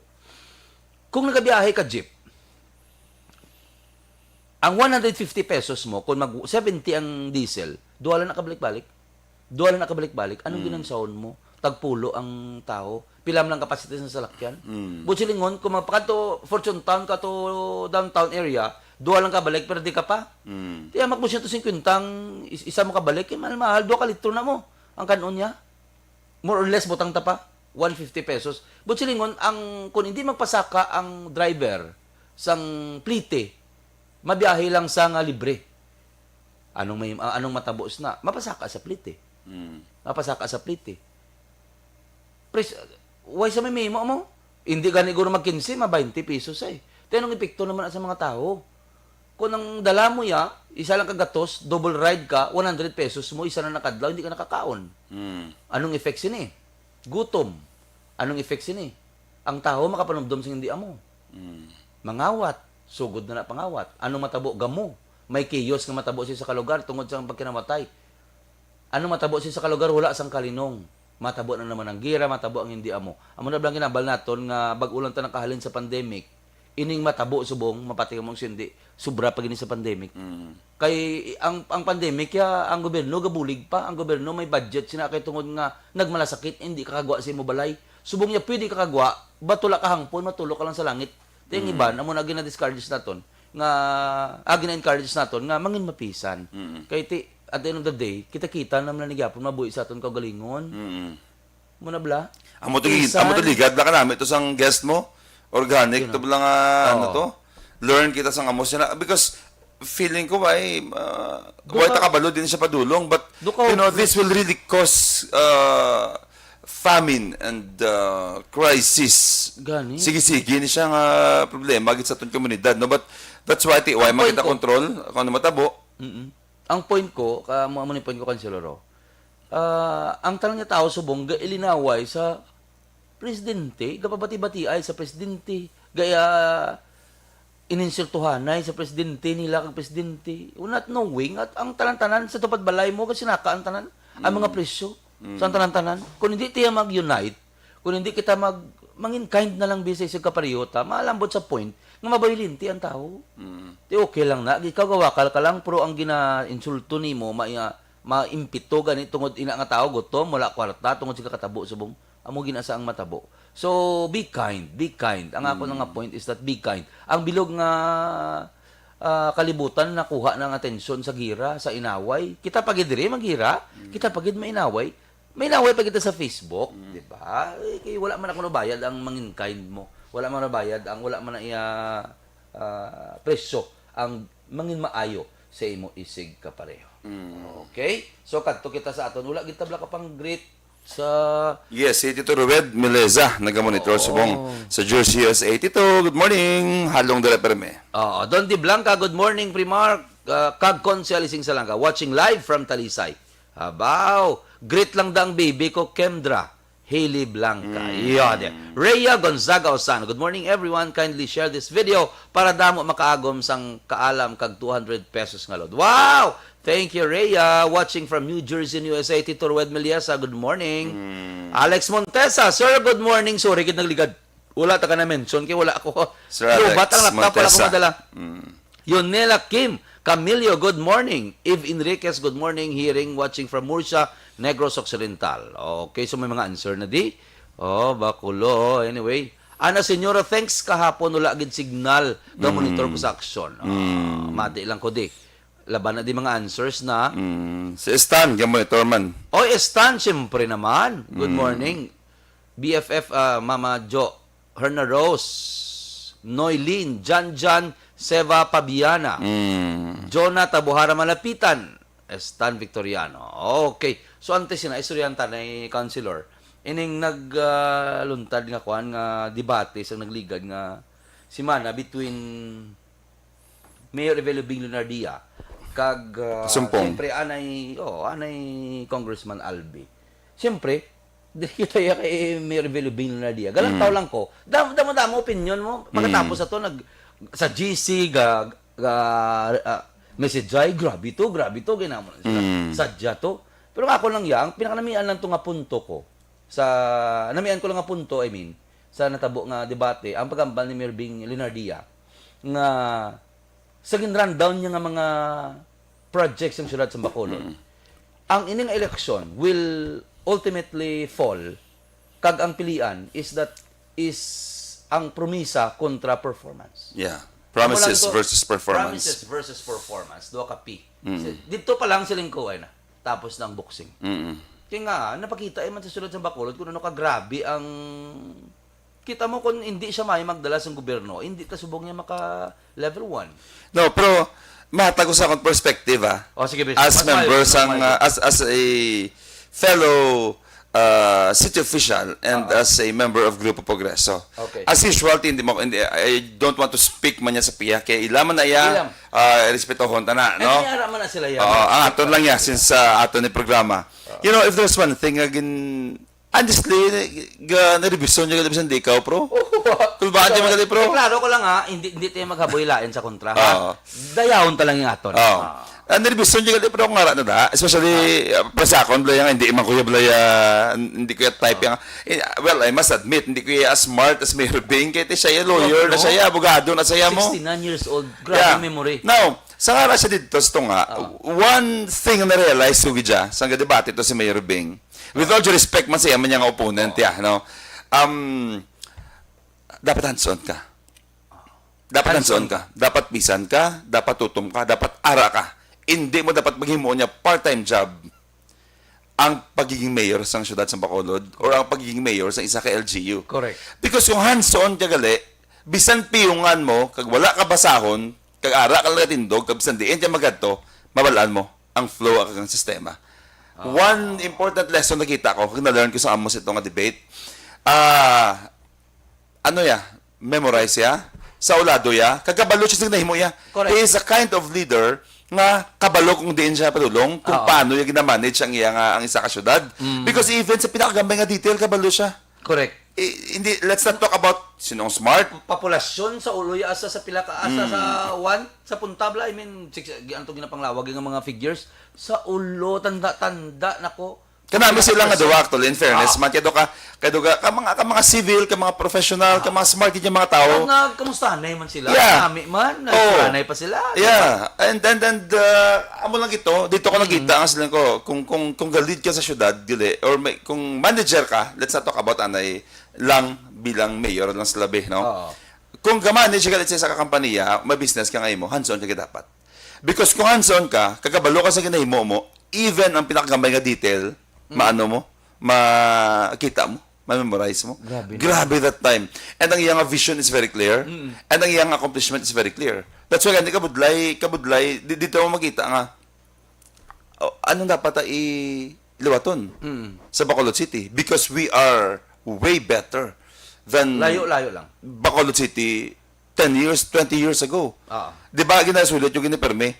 Kung nagabiyahe ka jeep, ang one hundred fifty pesos mo, kung mag seventy ang diesel, duha lang na kabalik-balik. Duha lang na kabalik-balik. Anong Mm. ginansahon mo? Tagpulo ang tao. Pila man lang kapasite sa salakyan? Mm. Buot silingon, kung magpakadto Fortune Town ka to downtown area, duha lang kabalik, pero di ka pa. Mm. Tiyamak mo siyento singkwenta ang is-, isa mo kabalik, eh, mahal-mahal, duha ka litro na mo. Ang kanon niya, more or less, butang ta pa, one fifty pesos. Buot silingon, ang, kung hindi magpasaka ang driver sang plite, mabiyahe lang sa nga libre. Anong may, ah, anong matabo sina? Mapasaka sa plite. Mm. Mapasaka sa plite. Pres-, why sa may memo mo? Hindi gani guro mag quince, ma twenty pesos ay. Tayo, anong epekto naman sa mga tao? Kung ang dala mo ya, isa lang ka gatos, double ride ka, one hundred pesos mo, isa na nakadlaw, hindi ka nakakaon. Mm. Anong effect sini? Gutom. Anong effect sini? Ang tao makapanumdom sing hindi amo. Mm. Mangawat, sugod na na pangawat. Anong matabo? Gamo. May chaos nga matabo sa isa ka lugar tungod sa pagkinamatay. Anong matabo sa isa ka lugar? Wala sang kalinong. Matabo na naman ang gira, matabo ang hindi amo. Amo na bala ang ginambal naton nga bag-o lang ta nakahalin sa pandemic. Ining matabo subong, mapati ka mong sindi, sobra pa gini sa pandemic. Mm. Kay ang, ang pandemic, ya, ang gobyerno gabulig pa. Ang gobyerno may budget sina kay tungod nga nagmalasakit, hindi kakagwa sa imo balay. Subong niya pwede kakagwa, but wala ka hangpon, matulog ka lang sa langit. Ti ang Mm. iban, amo na gina-discourage naton nga, ah, gina-encourage naton nga mangin mapisan. Mm. Kay ti, at the end of the day, kita-kita naman na gyapon mabuhi sa aton kaugalingon. Mm. Mo na bala? Amo to, Pisan. Amo to, ligad na ka namin to sang guest mo. Organic You to know. Bala nga, ano Oo. to? Learn kita sang amo siya na. Because feeling ko, why, uh, Do why ka takabalo din siya padulong? But, Do ka you know, this will really cause, uh, famine and, uh, crisis. Gani. Sige-sige ni siya nga problema gid sa aton komunidad, no? But that's why, ti, why Ang point makita ko control, kung ano matabo. Mm-mm. Ang point ko, ka, mo, mo ni point ko, Councilor Ro. Ah, ang tanan nga tao subong gailinaway sa presidente, gapabati-batiay sa presidente, gaya ininsultuhanay sa presidente nila kag presidente. We're not knowing at ang tanan-tanan sa tupad balay mo, gasinaka ang tanan, ang mga Mm. presyo Mm. sa tanan-tanan. Kung hindi tiya mag-unite, kung hindi kita mag-, mangin kind na lang bisay sa kaparehota, malambot sa point nga mabaylinti ang tao. Mm. Ti okay lang na, ikaw gawakal ka lang, pero ang gina-insulto nimo, ma-, maimpito gani tungod ina nga tao, gutom, wala kwarta, tungod sa kakatabo subong, amo gina sa ang matabo. So, be kind, be kind. Ang ako na nga Mm. point is that be kind. Ang bilog nga, ah, kalibutan nakuha na ang atensyon sa gira, sa inaway. Kita pa gid diri maghira, Mm. kita pa gid mainaway. Mainaway pa kita sa Facebook, Mm. di ba? Eh, kay wala man ako nabayad ang mangin kind mo. Wala man nabayad ang, wala man na iya, ah, presyo ang mangin maayo sa imo isig kapareho. Mm. Okay? So, kadto kita sa aton. Wala gid tabla ka pang greet sa Yes, si Tito Rued Meleza, nagamonitor Oo. subong sa Jersey, U S A. Tito, good morning. Halong dala perme. Oo. Don Di Blanca, good morning, Primark. Ah, kag Consi Alising Salanga, watching live from Talisay. Abaw, greet lang da ang baby ko, Kendra Haley Blanca. Mm. Iya, di. Rhea Gonzaga Osano, good morning, everyone. Kindly share this video para damo makaagom sang kaalam kag two hundred pesos nga load. Wow! Thank you, Rhea. Watching from New Jersey, U S A, Tito Rued Meliesa, good morning. Mm. Alex Montesa, sir, good morning. Sorry, gid nagligad. Wala ta ka na-mention kay wala ako. Sir Lobat Alex ang laptop, wala ko Montesa. madala. Mm. Yonela Kim Camillo, good morning. Eve Enriquez, good morning. Hearing, watching from Murcia, Negros Occidental. Okay, so may mga answer na di. Oh, bakulo. Anyway, Ana Senyora, thanks kahapon, wala gid signal. Ga-monitor ko Mm. sa aksyon. Ah, Mm. mati lang ko di. Laban na di mga answers na. Mm. Si Stan, ga-monitor man. Oy, Stan, siyempre naman. Good Mm. morning. B F F, ah, Mama Jo, Herna Rose, Noylene, Jan Jan, Seva Pabiana, Mm. Jonah Tabuhara Malapitan, Stan Victoriano. Okay. So, antes sina, istoryahan ta ni Councilor. Ining nag, ah, luntad nga kwan nga debate sa nagligad nga semana between Mayor Evelio Bing Leonardia Kag, ah, Sumpong. siyempre, anay, oh, anay Congressman Albi. Siyempre, dili kita iya kay Mayor Vilubing Leonardia. Galantaw Mm. lang ko. Dam-, damo-damo opinion mo. Pagkatapos Mm. ato, nag-, sa G C, ga-, ga-, ah, message ay, "Grabe to, grabe to," ginamo na sila. Mm. "Sadya to." Pero ako lang ya, ang pinakanamian lang to nga punto ko, sa, namian ko lang nga punto, I mean, sa natabo nga debate, ang pagambal ni Mayor Bing Leonardia, nga sa gin-rundown niya nga mga projects sa siyudad sa Bacolod, Mm. ang ining eleksyon will ultimately fall kag ang pilian is that, is ang promisa kontra performance. Yeah. Promises Amo lang to, versus performance. Promises versus performance. Duha ka P. Mm. Si-, dito pa lang siling ko, ay na. Tapos na ang boxing. Mm. Kaya nga, napakita man sa siyudad sa Bacolod kung ano ka grabe ang, kita mo kung hindi siya may magdala sa gobyerno, hindi ta subong niya maka level one. No, pero mahatag ko sa akong perspective, ah. Oh, sige, Bis. As Mas member maayos, mas sang, maayos. ah, as, as a fellow, ah, city official and Oo. as a member of Grupo Progreso. Okay. As usual, hindi mo, hindi, I don't want to speak man niya sa piya, kaya ilaman na iya, Ilam. ah, respetohon ta na, Ay, no? may ara man na sila yan. Oo, ang aton lang yan, since, ah, aton ni programa. Oo. You know, if there's one thing nga gin-, honestly, ga-, narebisyon niya gali bisan di ikaw, pro. Oo. Kulbaan niya So, magali, pro. Klaro ko lang, ha, hindi, hindi tayo maghaboy lain sa kontra, ha? Oo. Dayawon ta lang yung aton. Oo. Ah. Ang narebisyon niya gali, pro, kung ara na da. Especially, Ah. uh, para sa akon, Blaya, nga, hindi man kuya Blaya, hindi kuya type Ah. yang, eh, well, I must admit, hindi kuya as smart as Mayor Bing, kaya siya, lawyer na siya, abogado na siya mo. Sixty-nine years old. Grabe Yeah. memory. Now, sa nga ra siya dito, sa tunga, Ah. one thing na realize ko gid siya, sa nga debate to si Mayor Bing, with all due respect man sa iya man niya nga opponent, Oo. ya, no? Um, dapat hands-on ka. Dapat Hands-on. hands-on ka. Dapat bisan ka. Dapat tutom ka. Dapat ara ka. Hindi mo dapat maghimo niya part-time job ang pagiging mayor sang siyudad sa Bacolod or ang pagiging mayor sa isa ka L G U. Correct. Because kung hands-on ka gali, bisan piyungan mo, kag wala ka basahon, kag ara ka lang tindog, kag bisan diin ka magadto, mabalaan mo ang flow ang sistema. Ah. One important lesson nakita ko, kag na-learn ko sa amo sa ito nga debate, ah, ano ya, memorize ya, sa ulado ya, kag kabalo siya sa nahimo ya. Correct. He is a kind of leader nga kabalo kung diin siya padulong, kung Oo. paano ya ginamanage ang iya nga, ang isa ka syudad. Mm. Because even sa pinakagambay nga detail, kabalo siya. Correct. I-, hindi, let's not talk about sinong smart. Populasyon sa ulo ya, asa sa pila ka, asa Mm. sa one, sa puntabla, I mean, six, gi-, anto ginapanglawag nga mga figures, sa ulo, tanda-tanda, nako. Kanami sila nga Percent. duwa, actually, in fairness Ah. man, kaya do ka, kaya do ka, ka mga, ka mga civil, ka mga professional, ka Ah. mga smart, yung mga tao. Ang nagkamustahanay man sila, Yeah. nami man, Oh. nagsuranay pa sila, di ba? Yeah. And, and, and, uh, amo lang ito, dito ko Mm. nakita ang silang ko, kung, kung, kung galid ka sa syudad, dili, or may, kung manager ka, let's not talk about anay lang bilang mayor lang sa labi, no? Oo. Kung ka-manage ka, let's say, sa kakampanya, may business ka nga imo, hands-on ka dapat. Because kung hands-on ka, kagabalo ka sa ginahimo mo, even ang pinakagambay nga detail, Mm. maano mo, makita mo, ma-memorize mo. Grabe na. Grabe that time. And ang iyang vision is very clear. Mm. And ang iyang accomplishment is very clear. That's why, hindi kabudlay, kabudlay, di, dito mo makita nga, oh, anong dapat ta i-, liwaton Mm. sa Bacolod City? Because we are way better than Layo-layo lang. Bacolod City ten years, twenty years ago. Ah. Di ba, ginasulit yung giniperme?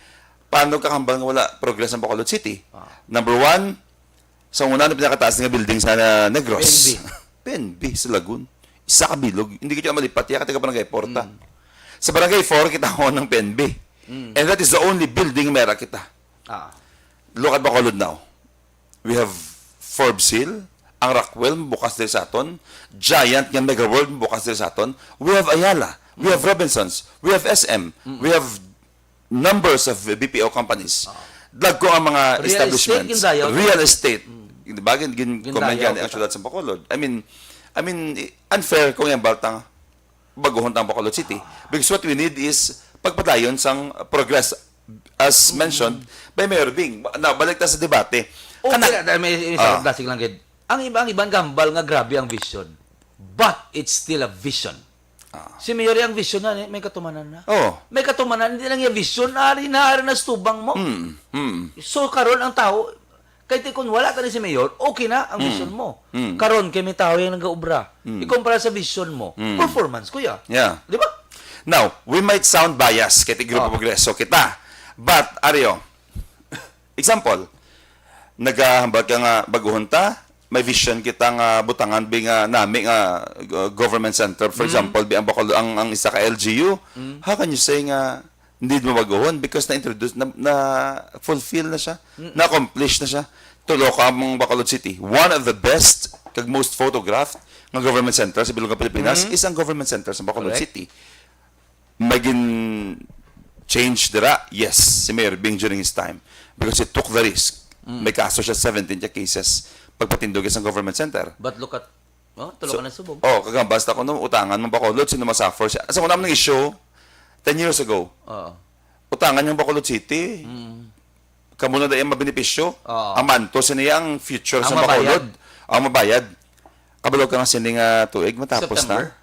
Paano kakambal nga wala progress ang Bacolod City? Ah. Number one, sa una na pinakataas nga building sa Negros. P N B. P N B sa Lagun. Isa ka bilog. Hindi kita malipat, ya, kataga Barangay Four ta. Mm. Sa Barangay Four, kita ko ng P N B. Mm. And that is the only building mera kita. Ah. Look at Bacolod now. We have Forbes Hill, ang Rockwell, bukas diri sa aton. Giant nga Mega World, bukas diri sa aton. We have Ayala. We have Mm. Robinsons. We have S M. Mm. We have numbers of B P O companies. Ah. Dagko ang mga Real estate, establishments. Gindayaw. Real estate. Mm. Di ba? Gin-, gin-, Gindayaw comment gani ang kita. Syudad sa Bacolod. I mean, I mean, unfair kung yung baltang baguhon ta ang Bacolod City. Because what we need is pagpadayon sang progress, as Mm. mentioned by Mayor Bing. Ba-, na, balik ta sa debate. Okay Kana-, na, dahil may, may Ah. sa dasig lang gid. Ang iba, ang iban gambal nga grabe ang vision. But it's still a vision. Ah. Si Mayor, ang vision na, eh, may katumanan na. Oh. May katumanan, hindi lang yung vision, ari na, ari na sa tubang mo. Mm, mm. So, karon ang tao, Kay ti kun wala tani si Mayor, okay na ang Mm. vision mo. Mm. Karon kay may tawo yang nagaobra. Mm. Ikumpara sa vision mo, Mm. performance, kuya. Yeah. Di ba? Now, we might sound biased kay ti Grupo Oh. Progreso kita. But, Ario, example, nagahambal ka nga baguhon ta, may vision kita nga butangan bi nga nami nga uh, government center, for example, bi ang Bacolod, ang, ang isa ka L G U. How can you say nga need mo baguhon? Because na-introduce, na, na fulfill na siya, na-accomplish na siya. Tulo ka ang Bacolod City. One of the best kag most photographed nga government center sa bilog nga Pilipinas is ang government center sa Bacolod City. May gin change dira, yes, si Mayor Bing during his time, because he took the risk. May kaso siya, seventeen ka cases, pagpatindog sa government center. But look at, oh, tulo ka na subong. Oh, kag basta kuno utangan mo Bacolod, sino masuffer siya? Sa una man ang issue, ten years ago, Oo. utangan yung Bacolod City. Kamo na dahil mabenepisyo. Oo. Amanto sa niya ang future Ang sa mabayad. Bacolod. Ang mabayad. Kabalo ka nga sini nga tuig, matapos September. na.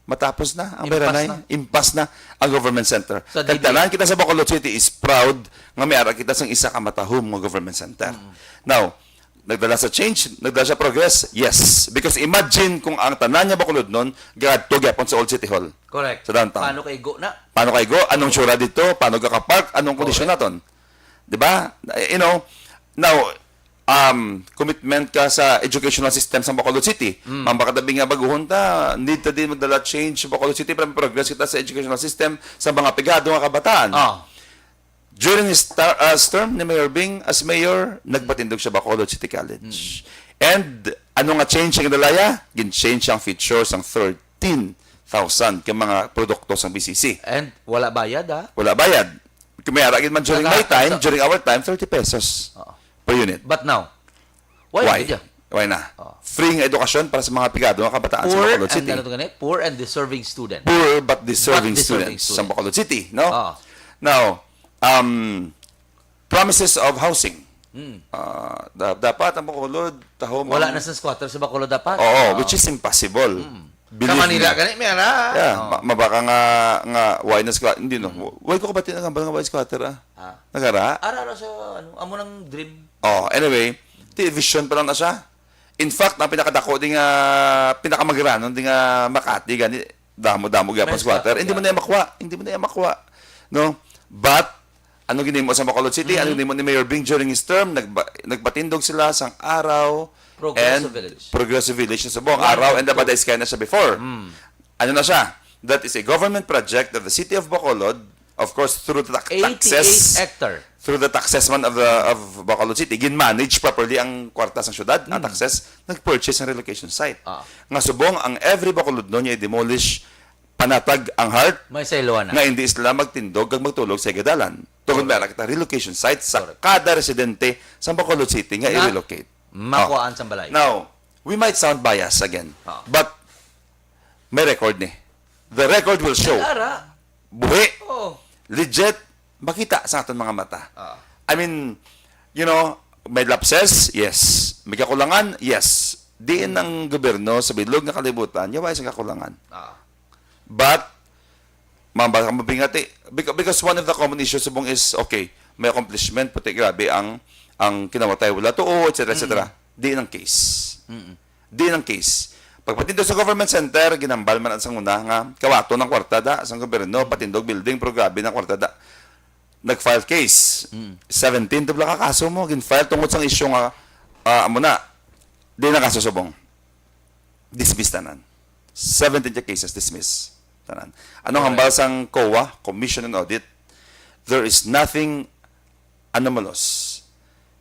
Matapos na ang Impas beranay. na. Impas na ang government center. Sa Kag D B A. Tanan kita sa Bacolod City is proud nga may ara kita sang isa ka matahom nga government center. Now, nagdala sa change, nagdala sa progress, yes. Because imagine kung ang tanan nga Bacolodnon gadto gyapon sa Old City Hall, Correct. sa downtown. Paano kay go na? Paano kay go? Anong tsura dito? Paano ka-park? Anong kondisyon naton? Di ba? You know, now, um, commitment ka sa educational system sa Bacolod City. Mambakadabi nga baguhon ta, need ta din magdala change sa Bacolod City para progress kita sa educational system sa mga pigado nga kabataan. Ah. During his ter- uh, term ni Mayor Bing as mayor, nagpatindog siya Bacolod City College. And ano nga change ang dalaya? Gin-change ang feature sang thirteen thousand ka mga produkto sang B C C. And wala bayad, ha? Wala bayad. Kung may ara gid man during my Naka- time, sa- during our time, thirty pesos Oo. per unit. But now, why? Why? Did ya? Why na? Oh. Free nga edukasyon para sa mga pigado nga kabataan sa Poor Bacolod and City. Ano to gani? Poor and deserving student. Poor but deserving But deserving students sa student. Bacolod City, no? Ah. Now, um, promises of housing. Hmm. Ah, da- dapat ang Bacolod, tahom Wala ang- na sa squatter sa Bacolod dapat. Oo, Ah. Which is impossible. Believe Sa Manila, me. gani, may ara. Yeah, Oh. ma- mabaka nga, nga why na squatter? Hindi, no. Why ko kabati nagambal nga why squatter, ah? Ah. Nagara? Ara ra sa, ano, amo nang dream. Oh, anyway, ti vision pa lang na siya. In fact, ang pinakadako di nga, pinakamagranon di nga Makati, gani, damo-damo gyapon May squatter. squatter, Hindi mo yeah. na makuha. Hindi mo na makuha. No? But, ano ginimo sa Bacolod City? Ano ginimo ni Mayor Bing during his term? Nagba- nagpatindog sila sang Araw Progreso and Village. Progreso Village na subong. One Araw and and the two. Badaisky na siya before. Ano na siya? That is a government project of the City of Bacolod, of course, through the tax- eighty-eight taxes. Hectare. Through the taxes man of the of Bacolod City, gin-manage properly ang kwarta sang syudad, ang taxes, nag-purchase ng relocation site. Ah. Nga subong ang every Bacolodnon niya i-demolish, panatag ang heart, May sayloan na. Nga hindi sila magtindog kag magtulog sa igadalan. Tungod may ara kita relocation site sa Correct. Kada residente sa Bacolod City nga Na i-relocate. makuhaan Oh. sa balay. Now, we might sound biased again, Ah. but may record ni. The record will show. Ara. Buhi. Oh. Legit. Makita sa aton mga mata. Ah. I mean, you know, may lapses, yes. May kakulangan, yes. Diin ang gobyerno sa bilog nga kalibutan, yawa sa kakulangan. Ah. But, mambal ka mabingati. Because, because one of the common issues subong is, okay, may accomplishment, puti grabe ang ang kinawatay wala tuo, et cetera, et cetera. Diin ang case. Diin ang case. Pagpatindog sa government center, ginambal man ang sanguna nga kawato ng kwarta da sa gobyerno, patindog building, pero grabe ng kwarta da. Nag-file case. Seventeen tubla ka kaso mo, gin-file tungod sa issue nga, ah, amo na, di na kaso subong. Dismiss tanan. Seventeen ka cases, dismiss tanan. Anong hambal sang COA, Commission on Audit? There is nothing anomalous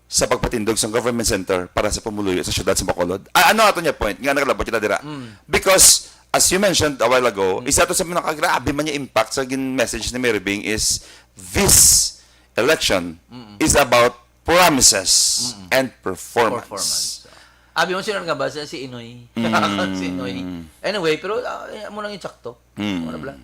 sa pagpatindog sang government center para sa pumuluyo sa syudad sa Bacolod. Ah, ano ato niya point nga nakalabot kita dira? Because, as you mentioned a while ago, isa to sa pinakagrabe man niya impact sa gin-message ni Mayor Bing is this election is about promises and performance. Performance. Abi mo, sino nga ba? Si, si Inoy. Si Inoy. Anyway, pero ah, eh, amo lang yung tsakto. Mm. Ano bala?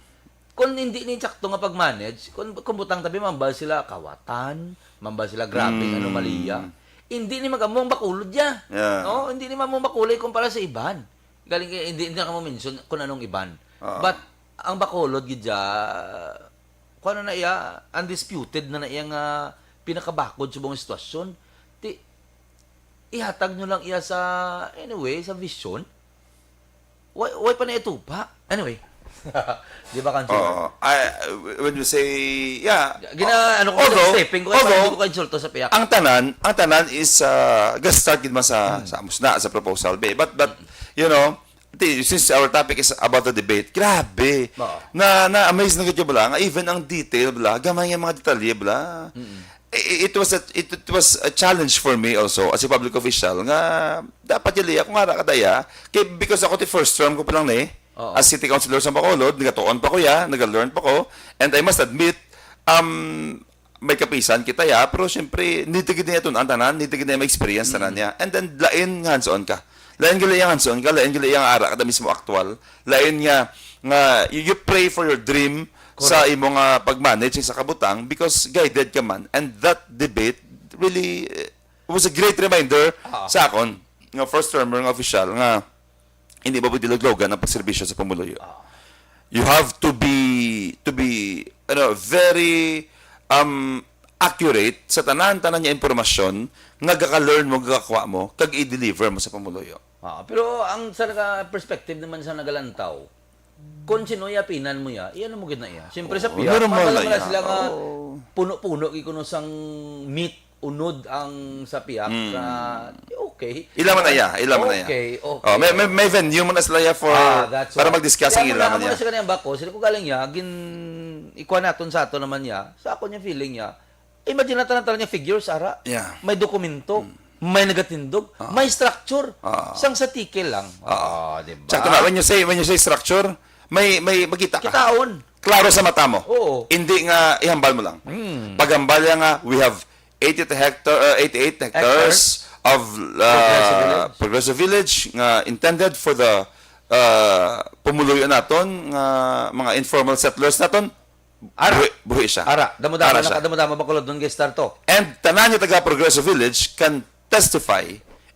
Kung hindi ni tsakto nga pag-manage, kung, kung butang tabi, mambal sila kawatan, mambal sila grabing Mm. anomalya. Hindi ni magamong bakulod ya. Yeah. No? Hindi ni mamong bakulay kumpara sa iban. Galing kay, hindi, hindi na ka mo mention kung anong iban. Oo. But, ang bakulod gid ya, kung ano na iya, undisputed na na iya nga pinakabakod sa buong sitwasyon. Ti, ihatag nyo lang iya sa, anyway, sa vision. Why, why pa na itupa? Anyway. Di ba, Councilor? Oo. I, when you say, yeah. Gina, ano ko, Although- stepping ko, although- hindi ko ka-insulto sa piyak. Ang tanan, ang tanan is uh, ga-start gid man sa sa amos na sa proposal be. But but you know, ti- since our topic is about the debate, grabe. Oo. Na na-amaze na gid bala nga even ang detail bala, gamay nga mga detalye bala. I- It was a it, it was a challenge for me also as a public official nga dapat dili ako nga ra kadaya kay because ako ti first term ko pa lang ni Oo. as city councilor sa Bacolod, nagatuon pa ko ya, nag-learn pa ko, and I must admit, um, may kapisan kita ya, pero syempre need gid niya tun-an tanan, need gid niya ma-experience tanan niya. And then lain nga hands-on ka. Lain gali ang hands-on ka, lain gali ang ara ka mismo aktual. Lain nga nga you, you pray for your dream sa imo nga pag-manage sa kabutang because guided ka man. And that debate really eh, was a great reminder Ah. sa akon nga first termer nga official nga hindi ba pwede luglugan ang pagserbisyo sa pumuluyo. You have to be to be ano very um accurate sa tanan-tanan nga impormasyon nga gaka-learn mo, gakakuha mo, kag i-deliver mo sa pumuluyo. Ah, pero ang sa naga perspective naman sa nagalantaw, kung sino ya pinan mo ya, iyan mo gid na iya. Siyempre sa Oo, piyak, normal normal na naman iya. Sila nga Oo. puno-puno gid kuno sang meat unod ang sa piyak Mm. na okay. Ila man na iya, ila man na iya. Okay, okay. Oh, may, may, may venue mo na sila iya for Ah, that's para why. mag-discuss ang Kaya ila muna, man muna iya. Sila nga bako, sila ko galing niya, gin ikuha naton sa ato naman niya. Sa ako niya feeling niya. Imagine natin ang niya figures, ara. Yeah. May dokumento, may nagatindog, Ah. may structure. Ah. Sang sa tikel lang. Ah. Ah, di ba? Sakto na, when you say when you say structure, may may makita ka. Kitaon. Klaro sa mata mo. Oo. Hindi nga ihambal mo lang. Hmm. Paghambal niya nga we have eighty-eight hectare, uh, eighty-eight hectares of uh, Progressive Village nga intended for the uh, pumuluyo naton nga mga informal settlers naton. Ara. Buhi, buhi siya. Ara, damo-damo Ara na siya. kadamo-damo Bacolod nga star to. And tanan nga taga Progreso Village can testify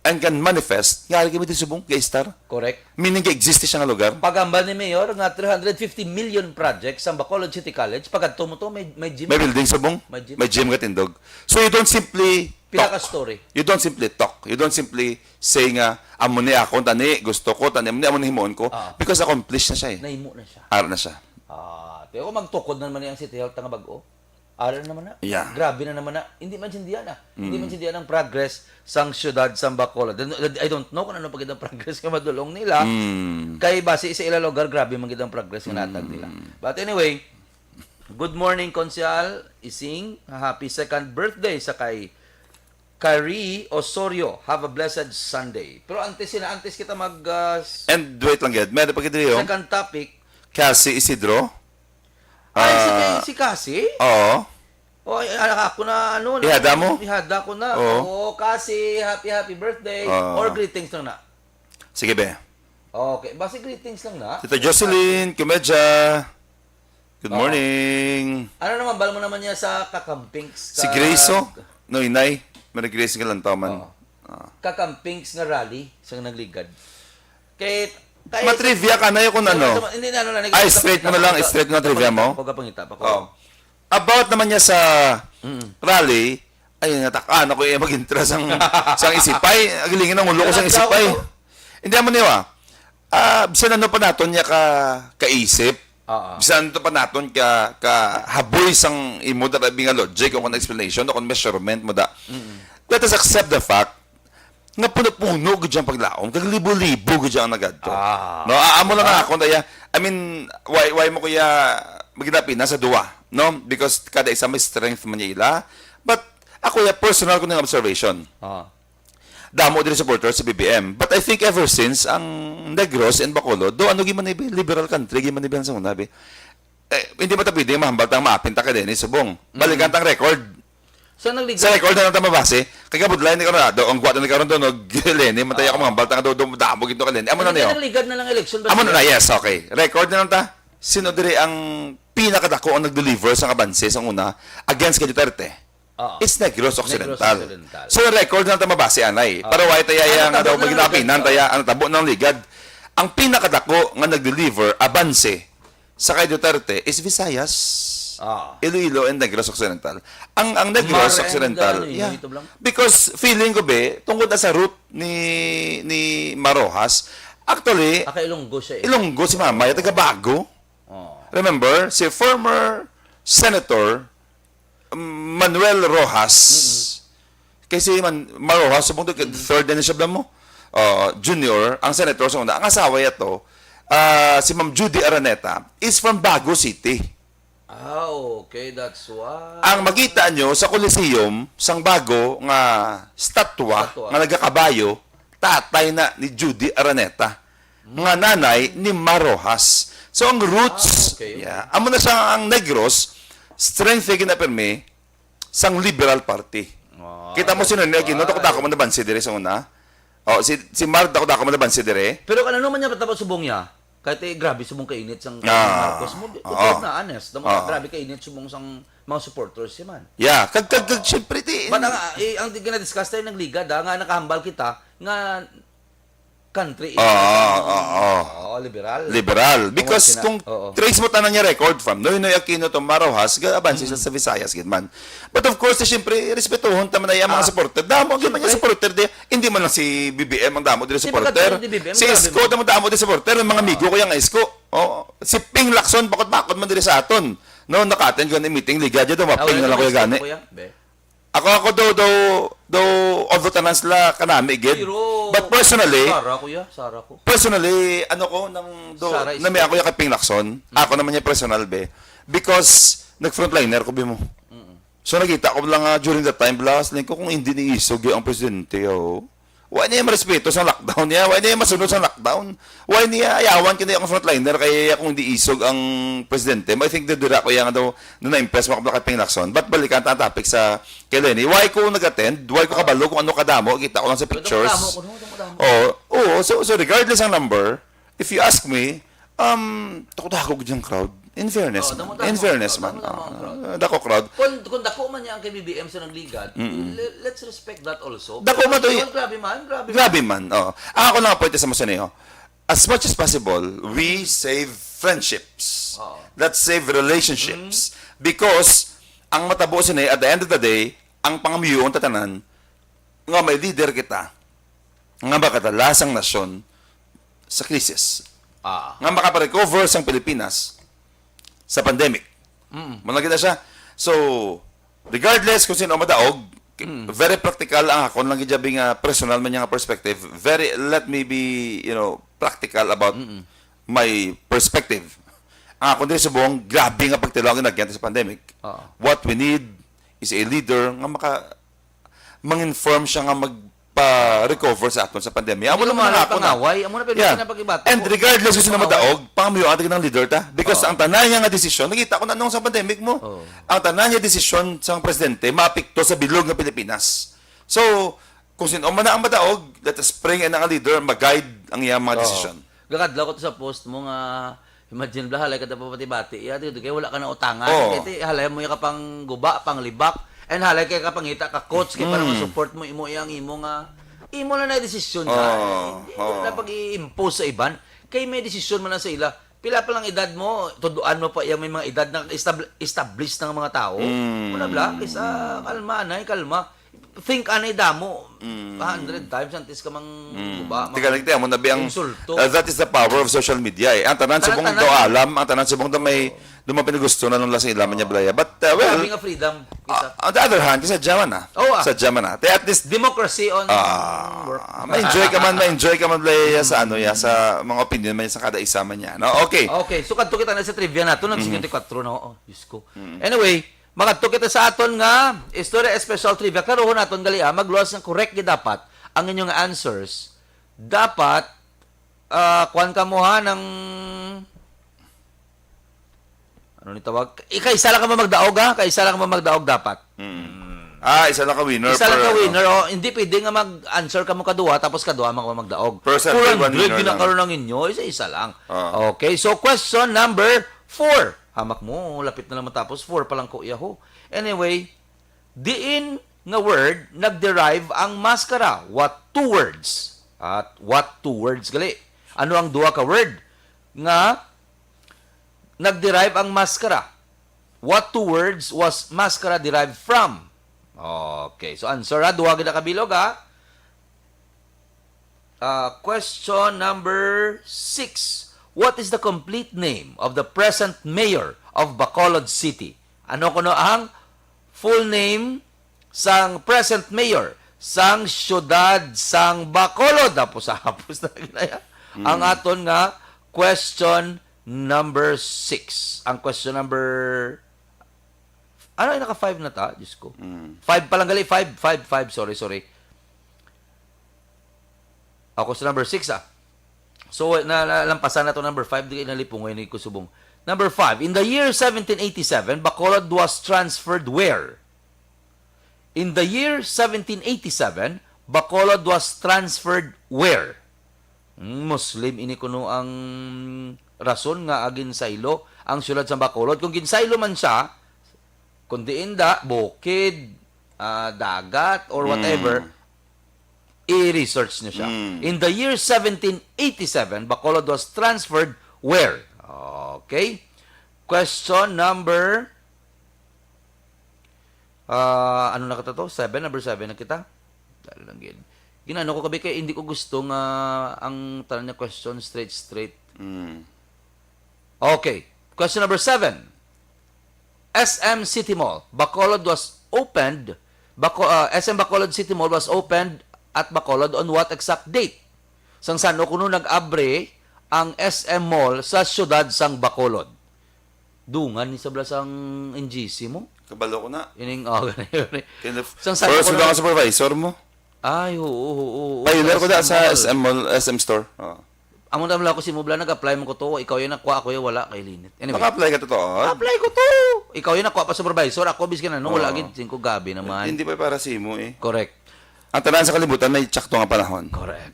and can manifest nga ari kami di subong ga-star. Correct. Meaning ga-exist siya nga lugar. Pagambal ni Mayor nga three hundred fifty million projects ang Bacolod City College, pagkadto mo to may may gym. May building subong. May gym. May gym nga tindog. So you don't simply Pila talk. Ka story? You don't simply talk. You don't simply say nga amo ni ako tani, gusto ko tani, amo ni amo ni himuon ko Ah. Because accomplished na siya eh. Nahimo na siya. Ara na siya. Ah, tiyo ko magtukod na naman ang City Health nga bag-o. Ara na naman na. Yeah. Grabe na naman na. Hindi man sindihan na. Hindi Mm. man sindihan ang progress sang siyudad sang Bacolod. I don't know kung ano pa gid ang progress nga madulong nila. Mm. Kay basi sa ila lugar, grabe man gid ang progress nga natag nila. But anyway, good morning, Konsehal Ising. Happy second birthday sa kay Kari Osorio. Have a blessed Sunday. Pero antes sina, antes kita mag uh, s- And wait lang gid, meron pa gid diri, oh. Second topic, Kasi Isidro. ay, si, Ah, si Kasi? Oo. Oh, ay, ah, ako na, ano, na, Ihada mo? Ihada ko na. Oo. Oo, Kasi, happy, happy birthday. Oo. Or greetings lang na. Sige be. Okay, basi greetings lang na. Tita Jocelyn, Kumedya. Good Oo. Morning. Ano naman, bal mo naman niya sa Kakampings? Si Grace, oh. No, inay. Mary Grace nga lang taman. Oo. Ah. Kakampings nga rally sa nagligad. Kay, kay Matrivia ka na yun kung ano. Hindi na, ano, Ay, straight mo na lang, straight mo na trivia mo. Pagkapangita pa ko. Oh. About naman niya sa Mm. rally, ay, natakaan ako eh, mag-intra sang, sang isipay. Agilingin ang ulo ko sang Natakaan isipay. ako. Hindi mo niya, ah, bisan ano pa naton niya ka, kaisip, Oo. bisan ano pa naton ka, ka haboy sang imo darabi nga logic o kung explanation o kung measurement mo da. Let us accept the fact nga puno-puno gid ang paglaom, kag libo-libo gid ang nagadto. Ah. No, ah, amo lang ako daya. I mean, why why mo kuya maginapi na sa duwa, no? Because kada isa may strength man niya ila. But ako ya personal ko ning observation. Ah. Damo diri supporters sa B B M. But I think ever since ang Negros and Bacolod, do ano giman ni liberal country giman ni sa una bi. Eh, hindi mo ta pwede mahambal tang maapin ta ka din subong. Balikan tang record. So, nagligad. Sa record na lang ta mabase. Kay kabudlay ni Coronado, ang gwat ni Coronado, no, Leni, matay ako mga baltang do, do, damo gito ka Leni. Amo na niyo. Nagligad na lang election. Amo na na, yes, okay. Record na lang ta. Sino diri ang pinakadako ang nag-deliver sa kabanse sa una against kay Duterte? Oo. It's Negros Occidental. Negros Occidental. So, record na lang ta mabase, anay. Para why tayo Ano, nga tabo daw ng maginapi ligad. Nantaya, ano tabo ng ligad? Ang pinakadako nga nag-deliver abanse sa kay Duterte is Visayas, Ah. Iloilo, and Negros Occidental. Ang ang Negros Mare, Occidental, ano yun, yeah. YouTube lang? Because feeling ko be, tungod na sa root ni ni Marojas, actually, Aka Ilonggo siya eh. Ilonggo si Mama, yung taga Bago. Remember, si former Senator, um, Manuel Roxas, kay si Man-, Mar Roxas, subong to, third na siya, bala mo, uh, Junior, ang senator sa una, ang asawa niya to, ah, si Ma'am Judy Araneta, is from Bago City. Ah, okay, that's why. Ang makita nyo sa Coliseum, sang Bago nga statwa, Statwa. Nga nagakabayo, tatay na ni Judy Araneta, nga nanay ni Mar Roxas. So, ang roots, Ah, okay, okay. Yeah, amo na siya ang Negros, strength nga ginapirmi sang Liberal Party. Ah, Kita mo si Noynoy Aquino, that's dako-dako man nabansi diri sa una. Oh, si, si Mar, dako-dako man nabansi diri. Pero kan ano man niya patapos subong niya? Kahit eh, grabe subong kainit sang Ah, Marcos mo, di- ah, na honest, damo ah. Grabe kainit subong sang mga supporters si man. Yeah, kag, kag, kag, syempre, ti, But ang, eh, ang gina-discuss tayo nagligad, ah, nga nakahambal kita nga country. Oo, oo, oo. Oo, liberal. Liberal. Because Kung kung sina- oo. trace mo tanan niya record from Noynoy Aquino to Mar Roxas, ga-abansi sa, sa Visayas gid man. But of course, siyempre, respetuhon ta man ang mga Ah. supporter. Damo gid man yung Siyempre. supporter di. Hindi man lang si B B M ang damo diri Siyempre, supporter. hindi B B M, Si grabe Isko, man. Damo-damo diri supporter. May mga amigo ko yung Isko. Oh, si Ping Lacson, bakit-bakit man diri sa aton. No, naka-attend ko ng meeting, liga dyan, Ah, maping wala na lang ka ko yung ba gani. Isko, kuya? Be. Ako, ako daw, daw, daw, although tanan sila kanami gid. Pero, But personally, Sara, kuya, Sara ko. personally, ano ko, nang do, Sara is- nami ako yung kay Ping Lacson. Ako naman yung personal, be. Because, nag-frontliner ko, be mo. So, nakita ko lang nga during that time, blas, ko kung hindi ni Isog ang presidente, oh. Wa niya marespeto sa lockdown niya, wa niya masunod sa lockdown. Wa niya ayawan kini ang frontliner kay kung hindi Isog ang presidente. I think dira ko yang daw na na-impress mo kay Ping Lacson. But balikan ta ang topic sa kay Leni. Why ko nag-attend? Why ko kabalo kung ano kadamo? Kita ko lang sa Pero pictures. damo ko, no? Damo, damo. Oo, oo. So, so regardless ang number, if you ask me, um, dako-dako gid ang crowd. In fairness, Oo, man. damo-damo In ang fairness, crowd. man. Damo-damo ang Ah, crowd. dako crowd. Kung, kung dako man niya ang kay B B M sa nagligad, le- let's respect that also. Dako man to, Yun, grabe man, grabe man. Grabe man. Oh. Ako lang ang point sa mo sa niyo. As much as possible, we save friendships. Oo. Let's save relationships. Because, ang matabo sa niya, at the end of the day, ang pangamuyoon tatanan, nga may leader kita, nga makadala sang nasyon sa krisis. Ah. Nga makaparecover sang Pilipinas sa pandemic. Mo na kita siya. So, regardless kung sino ang madaog, very practical ang akon lang gid nga personal man niya nga perspective. Very, let me be, you know, practical about my perspective. Ang akon diri subong, grabe nga pagtilaw ang ginagyan sa pandemic. Oo. What we need is a leader nga maka mang-inform siya nga magpa-recover sa aton sa pandemya. Amo Hindi naman naman ako na. pangaway. Amo na, pero Yeah. Hindi na pag-ibato. And regardless kung sino Pangaway. madaog, pangamuyoan kita ng leader ta. Because Oo. ang tanan niya nga desisyon, nakita ko na nung sa pandemic mo, Oo. ang tanan niya desisyon sa presidente, maapekto sa bilog nga Pilipinas. So, kung sino man na ang madaog, let us bring in ang leader, mag-guide ang iyang mga Oo. desisyon. Gakadlaw ko to sa post mo nga, imagine bla, halay ka tapapati-bati. Ya, dito kay wala ka na utangan. Oo. Kaya ti, halay mo yung kapang guba, pang libak. And halay kay kapangita ka coach, kay para Mm. ma-support mo, imo yang imo nga, imo na na desisyon Oo. na. Hindi Oo. na pag-i-impose sa iban. Kay may desisyon man na sa ila. Pila pa lang edad mo, tuduan mo pa iya may mga edad na estab- established ng mga tao. Mm. Wala bla, kaysa kalma, anay, kalma. Think anay damo. Mm. A hundred times antes ka mang Mm. guba, Tika lang, tika mo na biyang, insulto. uh, that is the power of social media eh. Ang tanan Tanan, subong tanan. daw alam, ang tanan subong daw may, daw may pinagusto na nung lasing ilang man niya blaya. But, uh, well, Grabe nga freedom. Isa. uh, on the other hand, kasi jaman na. Oh, ah. Sa jaman na. Te, at least, Democracy on ah, work. ma-enjoy ka man, ma-enjoy ka man blaya sa ano, ya, sa mga opinion man, sa kada isa man niya. No? Okay. Okay, so kadto kita na sa trivia nato, nag-singkwenta y kuwatro na, oh, Diyos ko. Anyway, makadto kita sa aton nga Istorya Special Trivia. Klarohon naton gali, ah, magluwas nga correct gid dapat ang inyong answers. Dapat, ah, kuwan ka mo ha, ng, ano ni tawag? Ikaisa lang ka mo magdaog, ha? Kaisa lang ka mo magdaog dapat. Ah, isa lang ka winner. Isa lang per, ka ano. Winner, oh. Hindi pwede nga mag-answer ka mo kaduha, tapos kaduha man ka magdaog. Per survey, one winner lang. Ginakaroon ng inyo, isa-isa lang. Ah. Okay, so question number four. Hamak mo, lapit na lang matapos. Four pa lang ko, yaho. Anyway, diin nga word nag-derive ang maskara? What two words? At what two words gali? Ano ang duha ka word nga nag-derive ang maskara? What two words was maskara derived from? Okay, so answer ha, duha gid na kabilog ha. Ah, question number six. What is the complete name of the present mayor of Bacolod City? Ano kuno ang full name sang present mayor sang siyudad sang Bacolod? Hapos-hapos na ginaya. Ang Mm. aton nga question number six. Ang question number, ano, ay, naka five na ta? Diyos ko. Mm. Five pa lang gali. Five, five, five. Sorry, sorry. Ako sa number six, ah. So, na, na, lampasan na to number five, di kayo nalipungoy ni Kusubong. Number five, in the year seventeen eighty-seven, Bacolod was transferred where? In the year seventeen eighty-seven, Bacolod was transferred where? Hmm, Muslim ini kuno ang rason nga ginsaylo ang siyudad sa Bacolod. Kung ginsaylo man siya, kung diin da, bukid, ah, dagat, or whatever, Mm. i-research niyo siya. Mm. In the year seventeen eighty-seven, Bacolod was transferred where? Okay. Question number, ah, ano na kita to? Seven, number seven na kita. Dali lang gid. Ginano ko kabi kay hindi ko gusto nga ang tanan niya question straight, straight. Mm. Okay. Question number seven. S M City Mall, Bacolod was opened, Baco-, ah, S M Bacolod City Mall was opened at Bacolod on what exact date? Sang san-o kuno nag-abre ang S M Mall sa siyudad sang Bacolod? Dungan ni sabla sang N G C mo? Kabalo ko na. Ining, oh, gani, gani. Kaya na-, Sang san-o first kuno lang nag- ang supervisor mo? Ay, oo, oo, oo, oo, Pioneer sa ko na S M sa Mall. S M Mall, S M Store. Oo. Amo na lang ko si Mubla, nag-apply mo ko to. Ikaw yan nakuha, ako yan wala, kay Linit. Anyway. Naka-apply ka, totoo? Apply ko to! Ikaw yan nakuha pa supervisor. Ako, bis ka na, no, wala Oo. gid, singko gabi naman. Hindi pa para sa imo eh. Correct. Ang tanan sa kalibutan may tsakto nga panahon. Correct.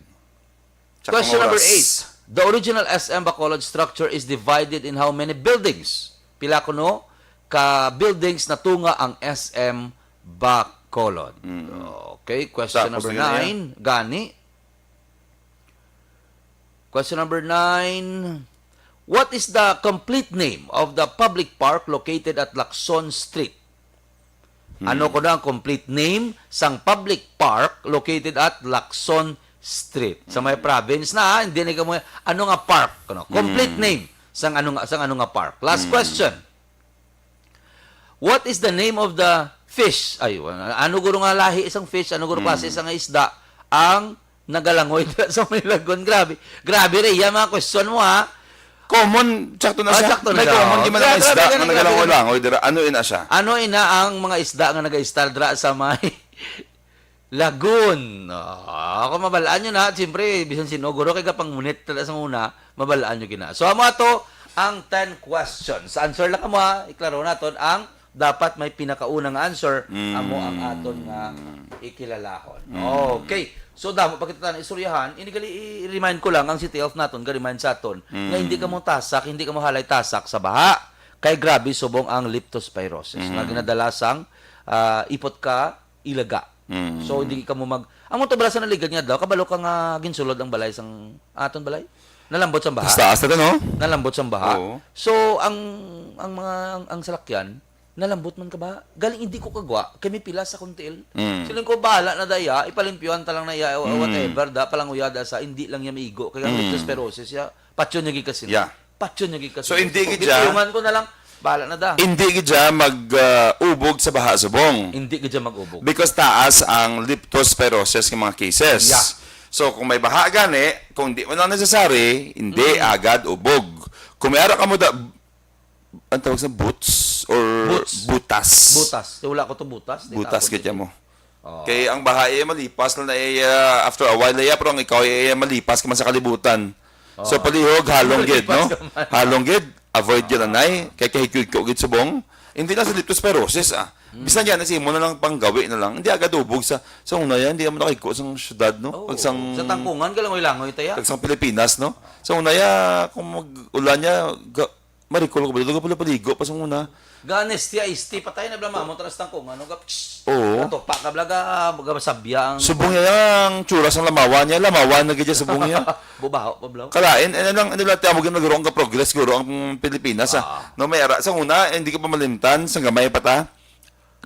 Tsakto Question nga number oras. eight. The original S M Bacolod structure is divided in how many buildings? Pila kuno ka buildings natunga ang S M Bacolod? Mm. Okay, question Tapos number na yun na yan. nine. Gani. Question number nine. What is the complete name of the public park located at Lacson Street? Hmm. Ano kuno ang complete name sang public park located at Lacson Street? Sa may Hmm. province na, ha? Hindi na kamo, ano nga park? Kuno? Complete Hmm. name sang ano nga, sang ano nga park? Last Hmm. question. What is the name of the fish? Ay, wala. Ano guro nga lahi isang fish? Ano guro klase Mm. isang isda ang nagalangoy dira sa may lagon? Grabe. Grabe, Rhea, mga question mo, ha? Common, tsakto na Ah, siya. tsakto na May siya. common, di man Grabe, ang isda grabe, nga grabe, nagalangoy-langoy dira. Ano ina siya? Ano ina ang mga isda nga nagaistar dira sa may Lagun? Ah, ako, mabalaan nyo na. Siyempre, bisan sino, guro, kay gapang munit talaga sa una, mabalaan nyo gina. So, amo ato ang ten questions. Answer lang kamo, ha. Iklaro naton ang dapat may pinakauna nga answer, Mm. amo ang aton nga ikilalahon. Mm. Okay. So, damo pa kita na istoryahan. Ini gali, i-remind ko lang ang City Health naton, ga-remind sa aton, Mm. nga hindi kamo tasak, hindi kamo halay tasak sa baha. Kay grabe subong ang leptospirosis nga Mm. ginadala sang, ah, ipot ka ilaga. Mm. So, hindi kamo mag-, amo to bala sa naligad nga daw, kabalo ka nga ginsulod ang balay sang aton balay? Nalambot sang baha. Taas, taas na to, no? Nalambot sang baha. Oo. So, ang, ang mga, ang, ang salakyan, nalambot man ka ba? Galing hindi ko kagwa, kay may pila sa kuntil. Mm. Siling ko, "Bahala na daya, ipalimpyuhan ta lang na iya, o Mm. whatever, da, palanguya da sa, hindi lang niya maigo, kay ang Mm. leptospirosis siya, patyon niya gikas sila." Yeah. Patyon niya gikas So, sila. hindi So, gid siya gipiyungan ko na lang, bahala na da. Hindi gid siya mag, ah, ubog sa baha subong. Hindi gid siya mag-ubog. Because taas ang leptospirosis nga mga cases. Yeah. So, kung may baha gani, kung di man lang necessary, hindi Mm. agad ubog. Kung may ara ka mo da, ang tawag sa boots or Boots. butas? Butas. Kay wala ko to butas. Di Butas tapon gid ko. mo. Oh. Kay ang baha iya malipas lang na iya, after a while iya, pero ang ikaw iya malipas ka man sa kalibutan. So, Oh. palihog, halong gid, Malipas no? ka man. Halong gid, avoid gid, Ah. anay. Kay kahigko-higko gid subong. Hindi na sa leptospirosis, ah. Hmm. Bisan yan, sa imo na lang panggawi na lang. Hindi agad ubog sa, sa una yan, hindi naman nakahigko sa syudad, no? Oo. Pag sang Sa Tangkungan, galangoy-langoy ta ya. Pag sang Pilipinas, no? Sa una ya, kung mag-ulan ya, ga-, marikol ko ba? Dito ka pala paligo pa sa una. Ganes, tiya, isti, patay na bala, mamon, talas Tangkungan, no? Gap-, Oo. Ato, pa ka bala, ga-, ga-, masabya ang Subong niya ang tsura sang lamawan niya. Lamawan na gid siya, subong niya. Bubaho pa bala. Kalain, eh, lang, ano lang, tiyan mo, ginagroon ka progress, guro ang Pilipinas, ah. Ah. No, may ara, sa una, eh, hindi ka pa malimtan, sa gamay pa ta.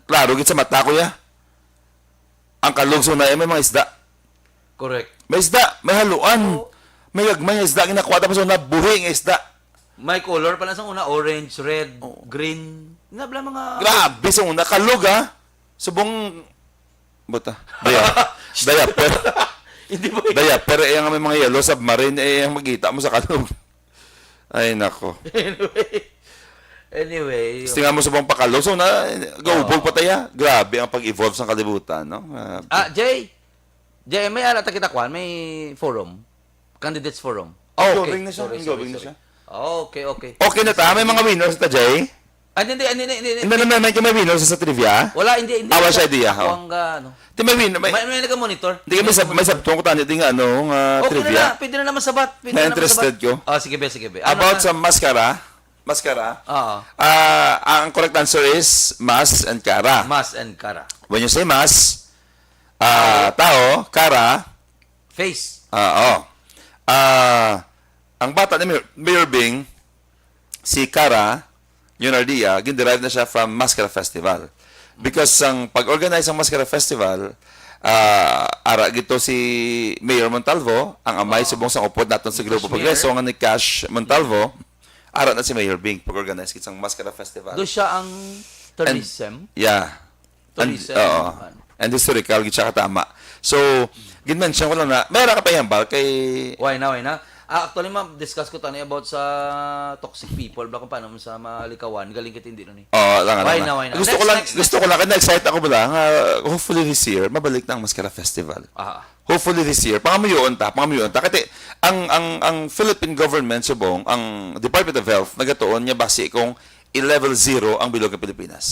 Klaro gid sa mata, kuya. Ang kalog sa una, eh, may mga isda. Correct. May isda, may haluan. Oo. May gagmay nga isda, ginakuha tapos una, buhi nga isda. May color pa na sa una, orange, red, Oo. green. Nabla mga Grabe sa una, kalog, ha? Subong, buta. Daya. Daya, pero, Hindi ba? Daya, pero eh, ang may mga yellow submarine, eh, ang magkita mo sa kalog. Ay, nako. Anyway. Anyway. Gusto nga mo subong pakalog. So, na, gaubog Oo. pa tayo. Grabe ang pag-evolve sa kalibutan, no? Grabe. Ah, Jay. Jay, may ara ta kita kwan, may forum. Candidates forum. Oh, okay. Ongoing na siya, Sorry, ongoing sorry, na sorry. siya. Okay, okay. Okay na ta, may mga winners ta, Jay? Ah, hindi, hindi, hindi, hindi, Hindi hindi. naman, may, may winners sa trivia? Wala, hindi, hindi. Ah, wala Sa siya, idea, ako oh. ang, ah, ano. Di may win-, may, May, may nag-monitor. Hindi kami May sab-, may nag-monitor. sabtong ko tani, di nga, ano, nga Okay na trivia. na, pwede na naman sabat. Pwede na naman Na-interested sabat. ko. Ah, sige, be, sige, be. Ano About na? sa mascara, mascara, Oo. ah, ang correct answer is mas and cara. Mas and cara. When you say mas, ah, Tao. tao, cara, Face. Ah, oh. Ah, ang bata ni Mayor, Mayor Bing, si Cara Leonardia, ginderive na siya from Mascara Festival. Because ang pag-organize ng Mascara Festival, ah, ara gito si Mayor Montalvo, ang amay Oo. subong sang upod naton sa Ni Grupo Cash Progreso, Mayor. nga ni Cash Montalvo, ara na si Mayor Bing, pag-organize gid sang Mascara Festival. Do siya ang And, thirty-seven? yeah. And, Tourism, oo. man. And historical, gid siya katama. So, gin-mention ko lang na, may ara ka pa ihambal kay Why na, why na? Ah, actually, ma-discuss ko tani about sa toxic people, bla, kung paano mo sa malikawan, galing kit hindi nun eh. Oo, lang, Why lang, na, lang. why na? Gusto ko Next, lang, next, gusto next. ko lang, na-excite ako bala, nga hopefully this year, mabalik na ang Mascara Festival. Ah. Hopefully this year, pangamuyoon ta, pangamuyoon ta. Kasi ang, ang, ang Philippine government, subong, ang Department of Health, nagatuon niya basi kung i-level zero ang bilog ng Pilipinas.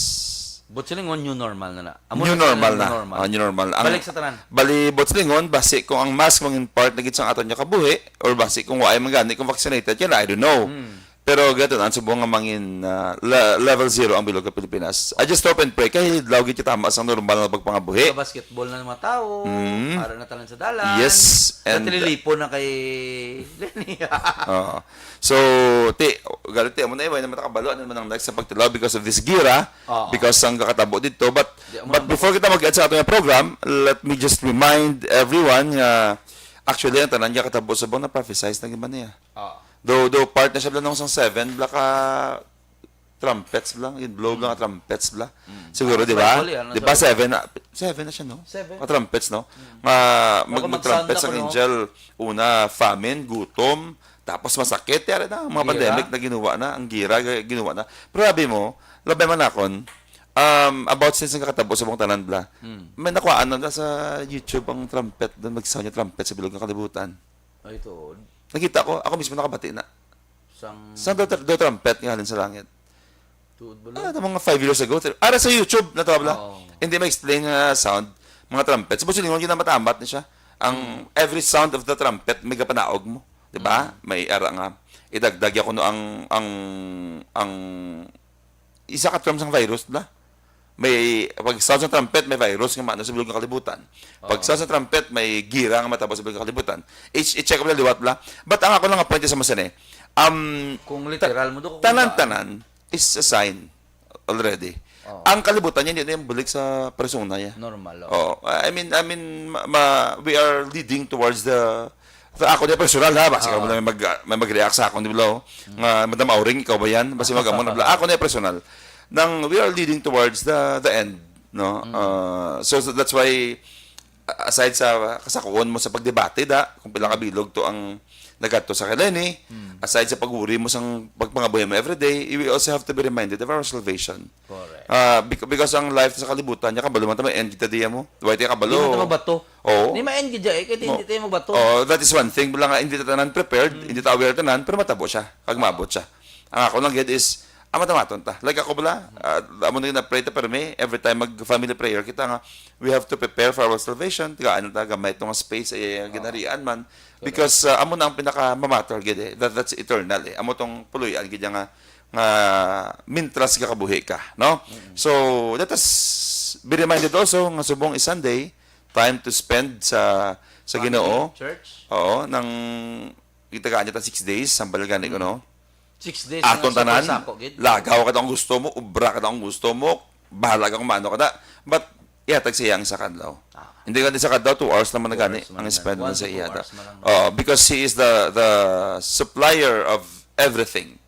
But silingon, new normal na na. Amo New na silingon, normal na. new normal. Ah, new normal. Ang Balik sa tanan. Bali, but silingon, basi kung ang mask mangin part na gid sang aton nga kabuhi, or basi kung waay man gani kung vaccinated ka na, I don't know. Hmm. Pero gato na, ang subong nga mangin, ah, le-, level zero ang bilog sa Pilipinas. I just hope and pray, kay hidlaw gid kita tama sang normal nga pagpangabuhi. Sa basketball na mga tao, Mm. para na tanan sa dalan. Yes, and Natililipon na kay Lenny. Oo. So, ti, galit ti, amo na, eh, wala naman nakabalo, ano naman ang next sa pagtilaw because of this gira, Oo. because ang kakatabo dito. But, Di, amo but na before kita mag-end sa ating program, let me just remind everyone nga actually, ang tanan nga katabo subong na prophesize na gid man niya. Oo. Though, though part na siya bala nung sang seven, bala ka trumpets bala, gin-blow bala nga trumpets bala. Mm. Siguro, Ah, di ba? Bible yan, Di ba, nasa seven na, seven na siya, no? Seven. Mga trumpets, no? Mm. Nga, mag-, Baka mag-sound mag-trumpets na ang ko, no? angel, una, famine, gutom, tapos masakit, yari na, ang mga Gira. pandemic na ginuwa na, ang gira, ga-, ginuwa na. Pero sabi mo, labay man akon, um, about since nga katabo sa buong tanan bala, Mm. may nakuhaan na sa YouTube ang trumpet, doon mag-sound yung trumpet sa bilog ng kalibutan. Ay, tuod. Nakita ko, ako mismo nakabati na. Sang Sa do, do trumpet nga halin sa langit. Tuod ba Ah, lang? Mga five years ago. Ara sa YouTube na to, bala. Oo. Hindi ma-explain nga sound, mga trumpet. Sa Busilingon, ginamatamat ni siya. Ang Mm. every sound of the trumpet, may gapanaog mo. Di ba? Mm. May ara nga. Idagdag ako no ang, ang, ang, isa ka term sang virus, bala. May, pag sound sa trumpet, may virus nga maano sa bilog nga kalibutan. Pag Oo. sound sa trumpet, may gira nga matabo sa bilog nga kalibutan. I, i-check mo na liwat, bala. But ang ako lang nga point sa masane, um, Kung ta-, literal mo do, kung tanan-tanan is a sign already. Oo. Ang kalibutan niya, hindi na yung bulig sa persona niya. Normal, oo. Oo. I mean, I mean, ma-, ma-, we are leading towards the, the, ako niya personal, ha, basi Oo. ka mo na may mag-, may mag-react sa akon, di ba, lo? Mm. Nga, Madam Auring, ikaw ba yan? Basi mag-amo na, bla. Ako niya personal. Nang we are leading towards the, the end, no? Mm. Uh, so, so that's why, a-, aside sa kasakuon mo sa pagdebate, da, kung pila ka bilog to ang nagadto sa kay Lenny, Mm. aside sa paguri mo sang pagpangabuhi mo everyday, we also have to be reminded of our salvation. Correct. Ah, bec-, because ang life sa kalibutan niya, kabalo man ta, may end kita diya mo. Why tayo kabalo? Di man ta mabato. Oo. Di ma-end gid, eh, kay di, Oo. hindi tayo magbato. Oo, that is one thing. Wala nga, hindi ta tanan prepared, Mm. hindi ta aware tanan, pero matabo siya. Kag maabot siya. Ang ako lang gid is, ang matamaton ta. Like ako bala, ah, amo na yung na-pray ta, pero may, every time mag-family prayer kita nga, we have to prepare for our salvation. Tigaan ta, gamay ito nga space, eh, Oo. ginharian man. Correct. Because, ah, amo na ang pinaka-mamatter gid, eh. That, that's eternal, eh. Amo tong puluyan gid nga, nga mintras gakabuhi ka, no? Mm. So, let us be reminded also nga subong is Sunday, time to spend sa, sa Family, Ginoo. Church. Oo, nang gitagaan niya ta six days, sambal gani ko, Mm. no? Six days Aton na tanan, super sako, gid. Lagaw ka daw ang gusto mo, ubra ka daw ang gusto mo, bahala ka kung maano ka na. But, ihatag sa iya ang isa ka adlaw. Ah. Hindi ka isa ka adlaw, two hours naman na Two gani hours man ang lang. spend mo One sa to two iya. hours man lang. Oh, because he is the the supplier of everything,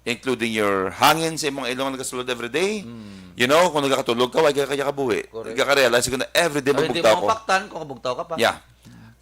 including your hangin sa imong ilong nga nagasulod every day. Hmm. You know, kung nagakatulog ka, wala ka kabuhi. Correct. Nagaka-realize ko na every day Ay, hindi magbugtaw mo ko. Paktan kung kabugtaw ka pa. Yeah.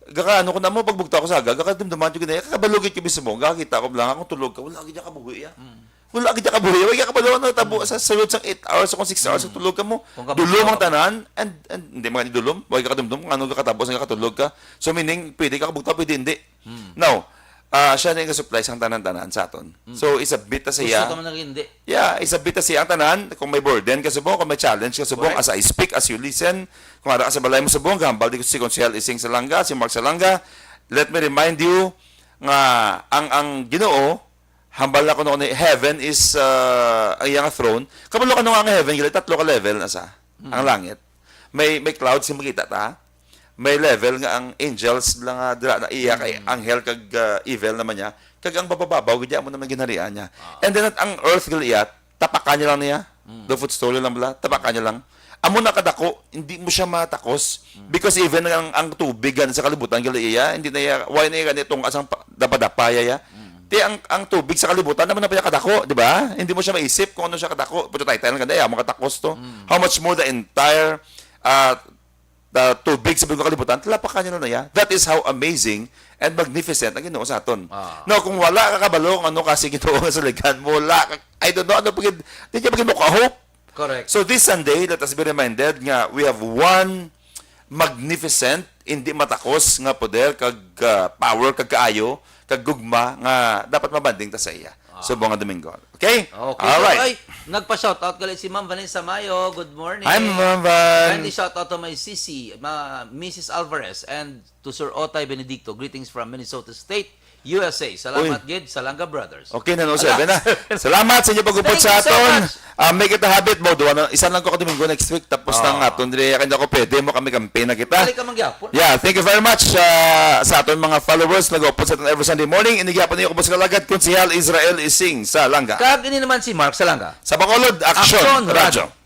Gaka, ano ko na mo, pagbugtaw ko sa aga, gaka dumduman ko na, kabalugit ko mismo, gakita ko lang, akong tulog ka, wala gid ka kabuhi, ya. Hmm. Wala gid ka kabuhi, wala ka kabalo na tabo sa sulod sang eight hours o kung six hours ang tulog ka mo. Kung kabugtaw Dulom ang ka. Tanan, and, and hindi man dulom, wala ka kadumdom, kung ano kakatabo sa kakatulog ka. So meaning, pwede ka kabugtaw, pwede hindi. Hmm. Now, ah, siya na yung supply sang tanan-tanan sa aton. So, isabit ta sa Gusto iya. Ka man hindi. Yeah, isabit ta siya ang tanan. Kung may burden ka subong, kung may challenge ka subong, Correct. as I speak, as you listen, kung ara ka sa balay mo subong, gahambal di ko si Konsehal Ising Salanga, si Mark Salanga, let me remind you nga ang ang Ginoo, hambal na kuno ni heaven is uh, ang iyang throne. Kabalo ka nga ang heaven, gila tatlo ka level na sa ang langit. May may clouds nga makita ta. May level nga ang angels lang nga dira na iya kay anghel kag uh, evil naman niya. Kag ang babababaw gid mo naman ginharian niya. And then ang earth gali iya, tapakan niya lang niya. The footstool lang bala, tapakan niya lang. Amo na kadako, hindi mo siya matakos. Because even ang, ang tubig gani sa kalibutan gali iya, hindi na iya, why na iya gani tunga sang pa- dapadapa iya. Ti ang, ang tubig sa kalibutan naman na pala kadako, di ba? Hindi mo siya maisip kung ano siya kadako. Puto tayo tayo lang gani, amo katakos to. How much more the entire uh, the tubig sa bilog nga kalibutan, talapakan niya na iya. That is how amazing and magnificent ang Ginoo sa aton. Ah. Now, kung wala ka kabalo kung ano kasi Ginoo nga suligan mo, wala ka, I don't know, ano pagid, di niya pagid mo ka-hope. Correct. So this Sunday, let us be reminded nga we have one magnificent, hindi matakos nga poder kag uh, power kag kaayo kag gugma nga dapat mabanding ta sa iya. Subong nga Domingo. Okay? Okay. All right. Ay, nagpa-shoutout gali si Ma'am Vanessa Mayo. Good morning. Hi, Ma'am Van. Kindly shout out to my sisi, ma, Missus Alvarez, and to Sir Otay Benedicto. Greetings from Minnesota State, U S A. Salamat gid, Salanga Brothers. Okay na, no, seven na. Salamat sa inyo pag-upod Thank sa you so aton. Much. Ah, may kita habit mo, duwa na, isa lang ko ka Domingo next week, tapos Ah. na nga aton. Diri, kanya ko pwede mo kami kampi na kita. Balik ka mangyapon. Yeah, thank you very much uh, sa aton mga followers nag-upod sa aton every Sunday morning. Inigyapon niyo ko po sa kalagad, Konsehal Israel Ising Salanga. Kag ini naman si Mark Salanga. Sa Bacolod, Action, Action Radio. Radio.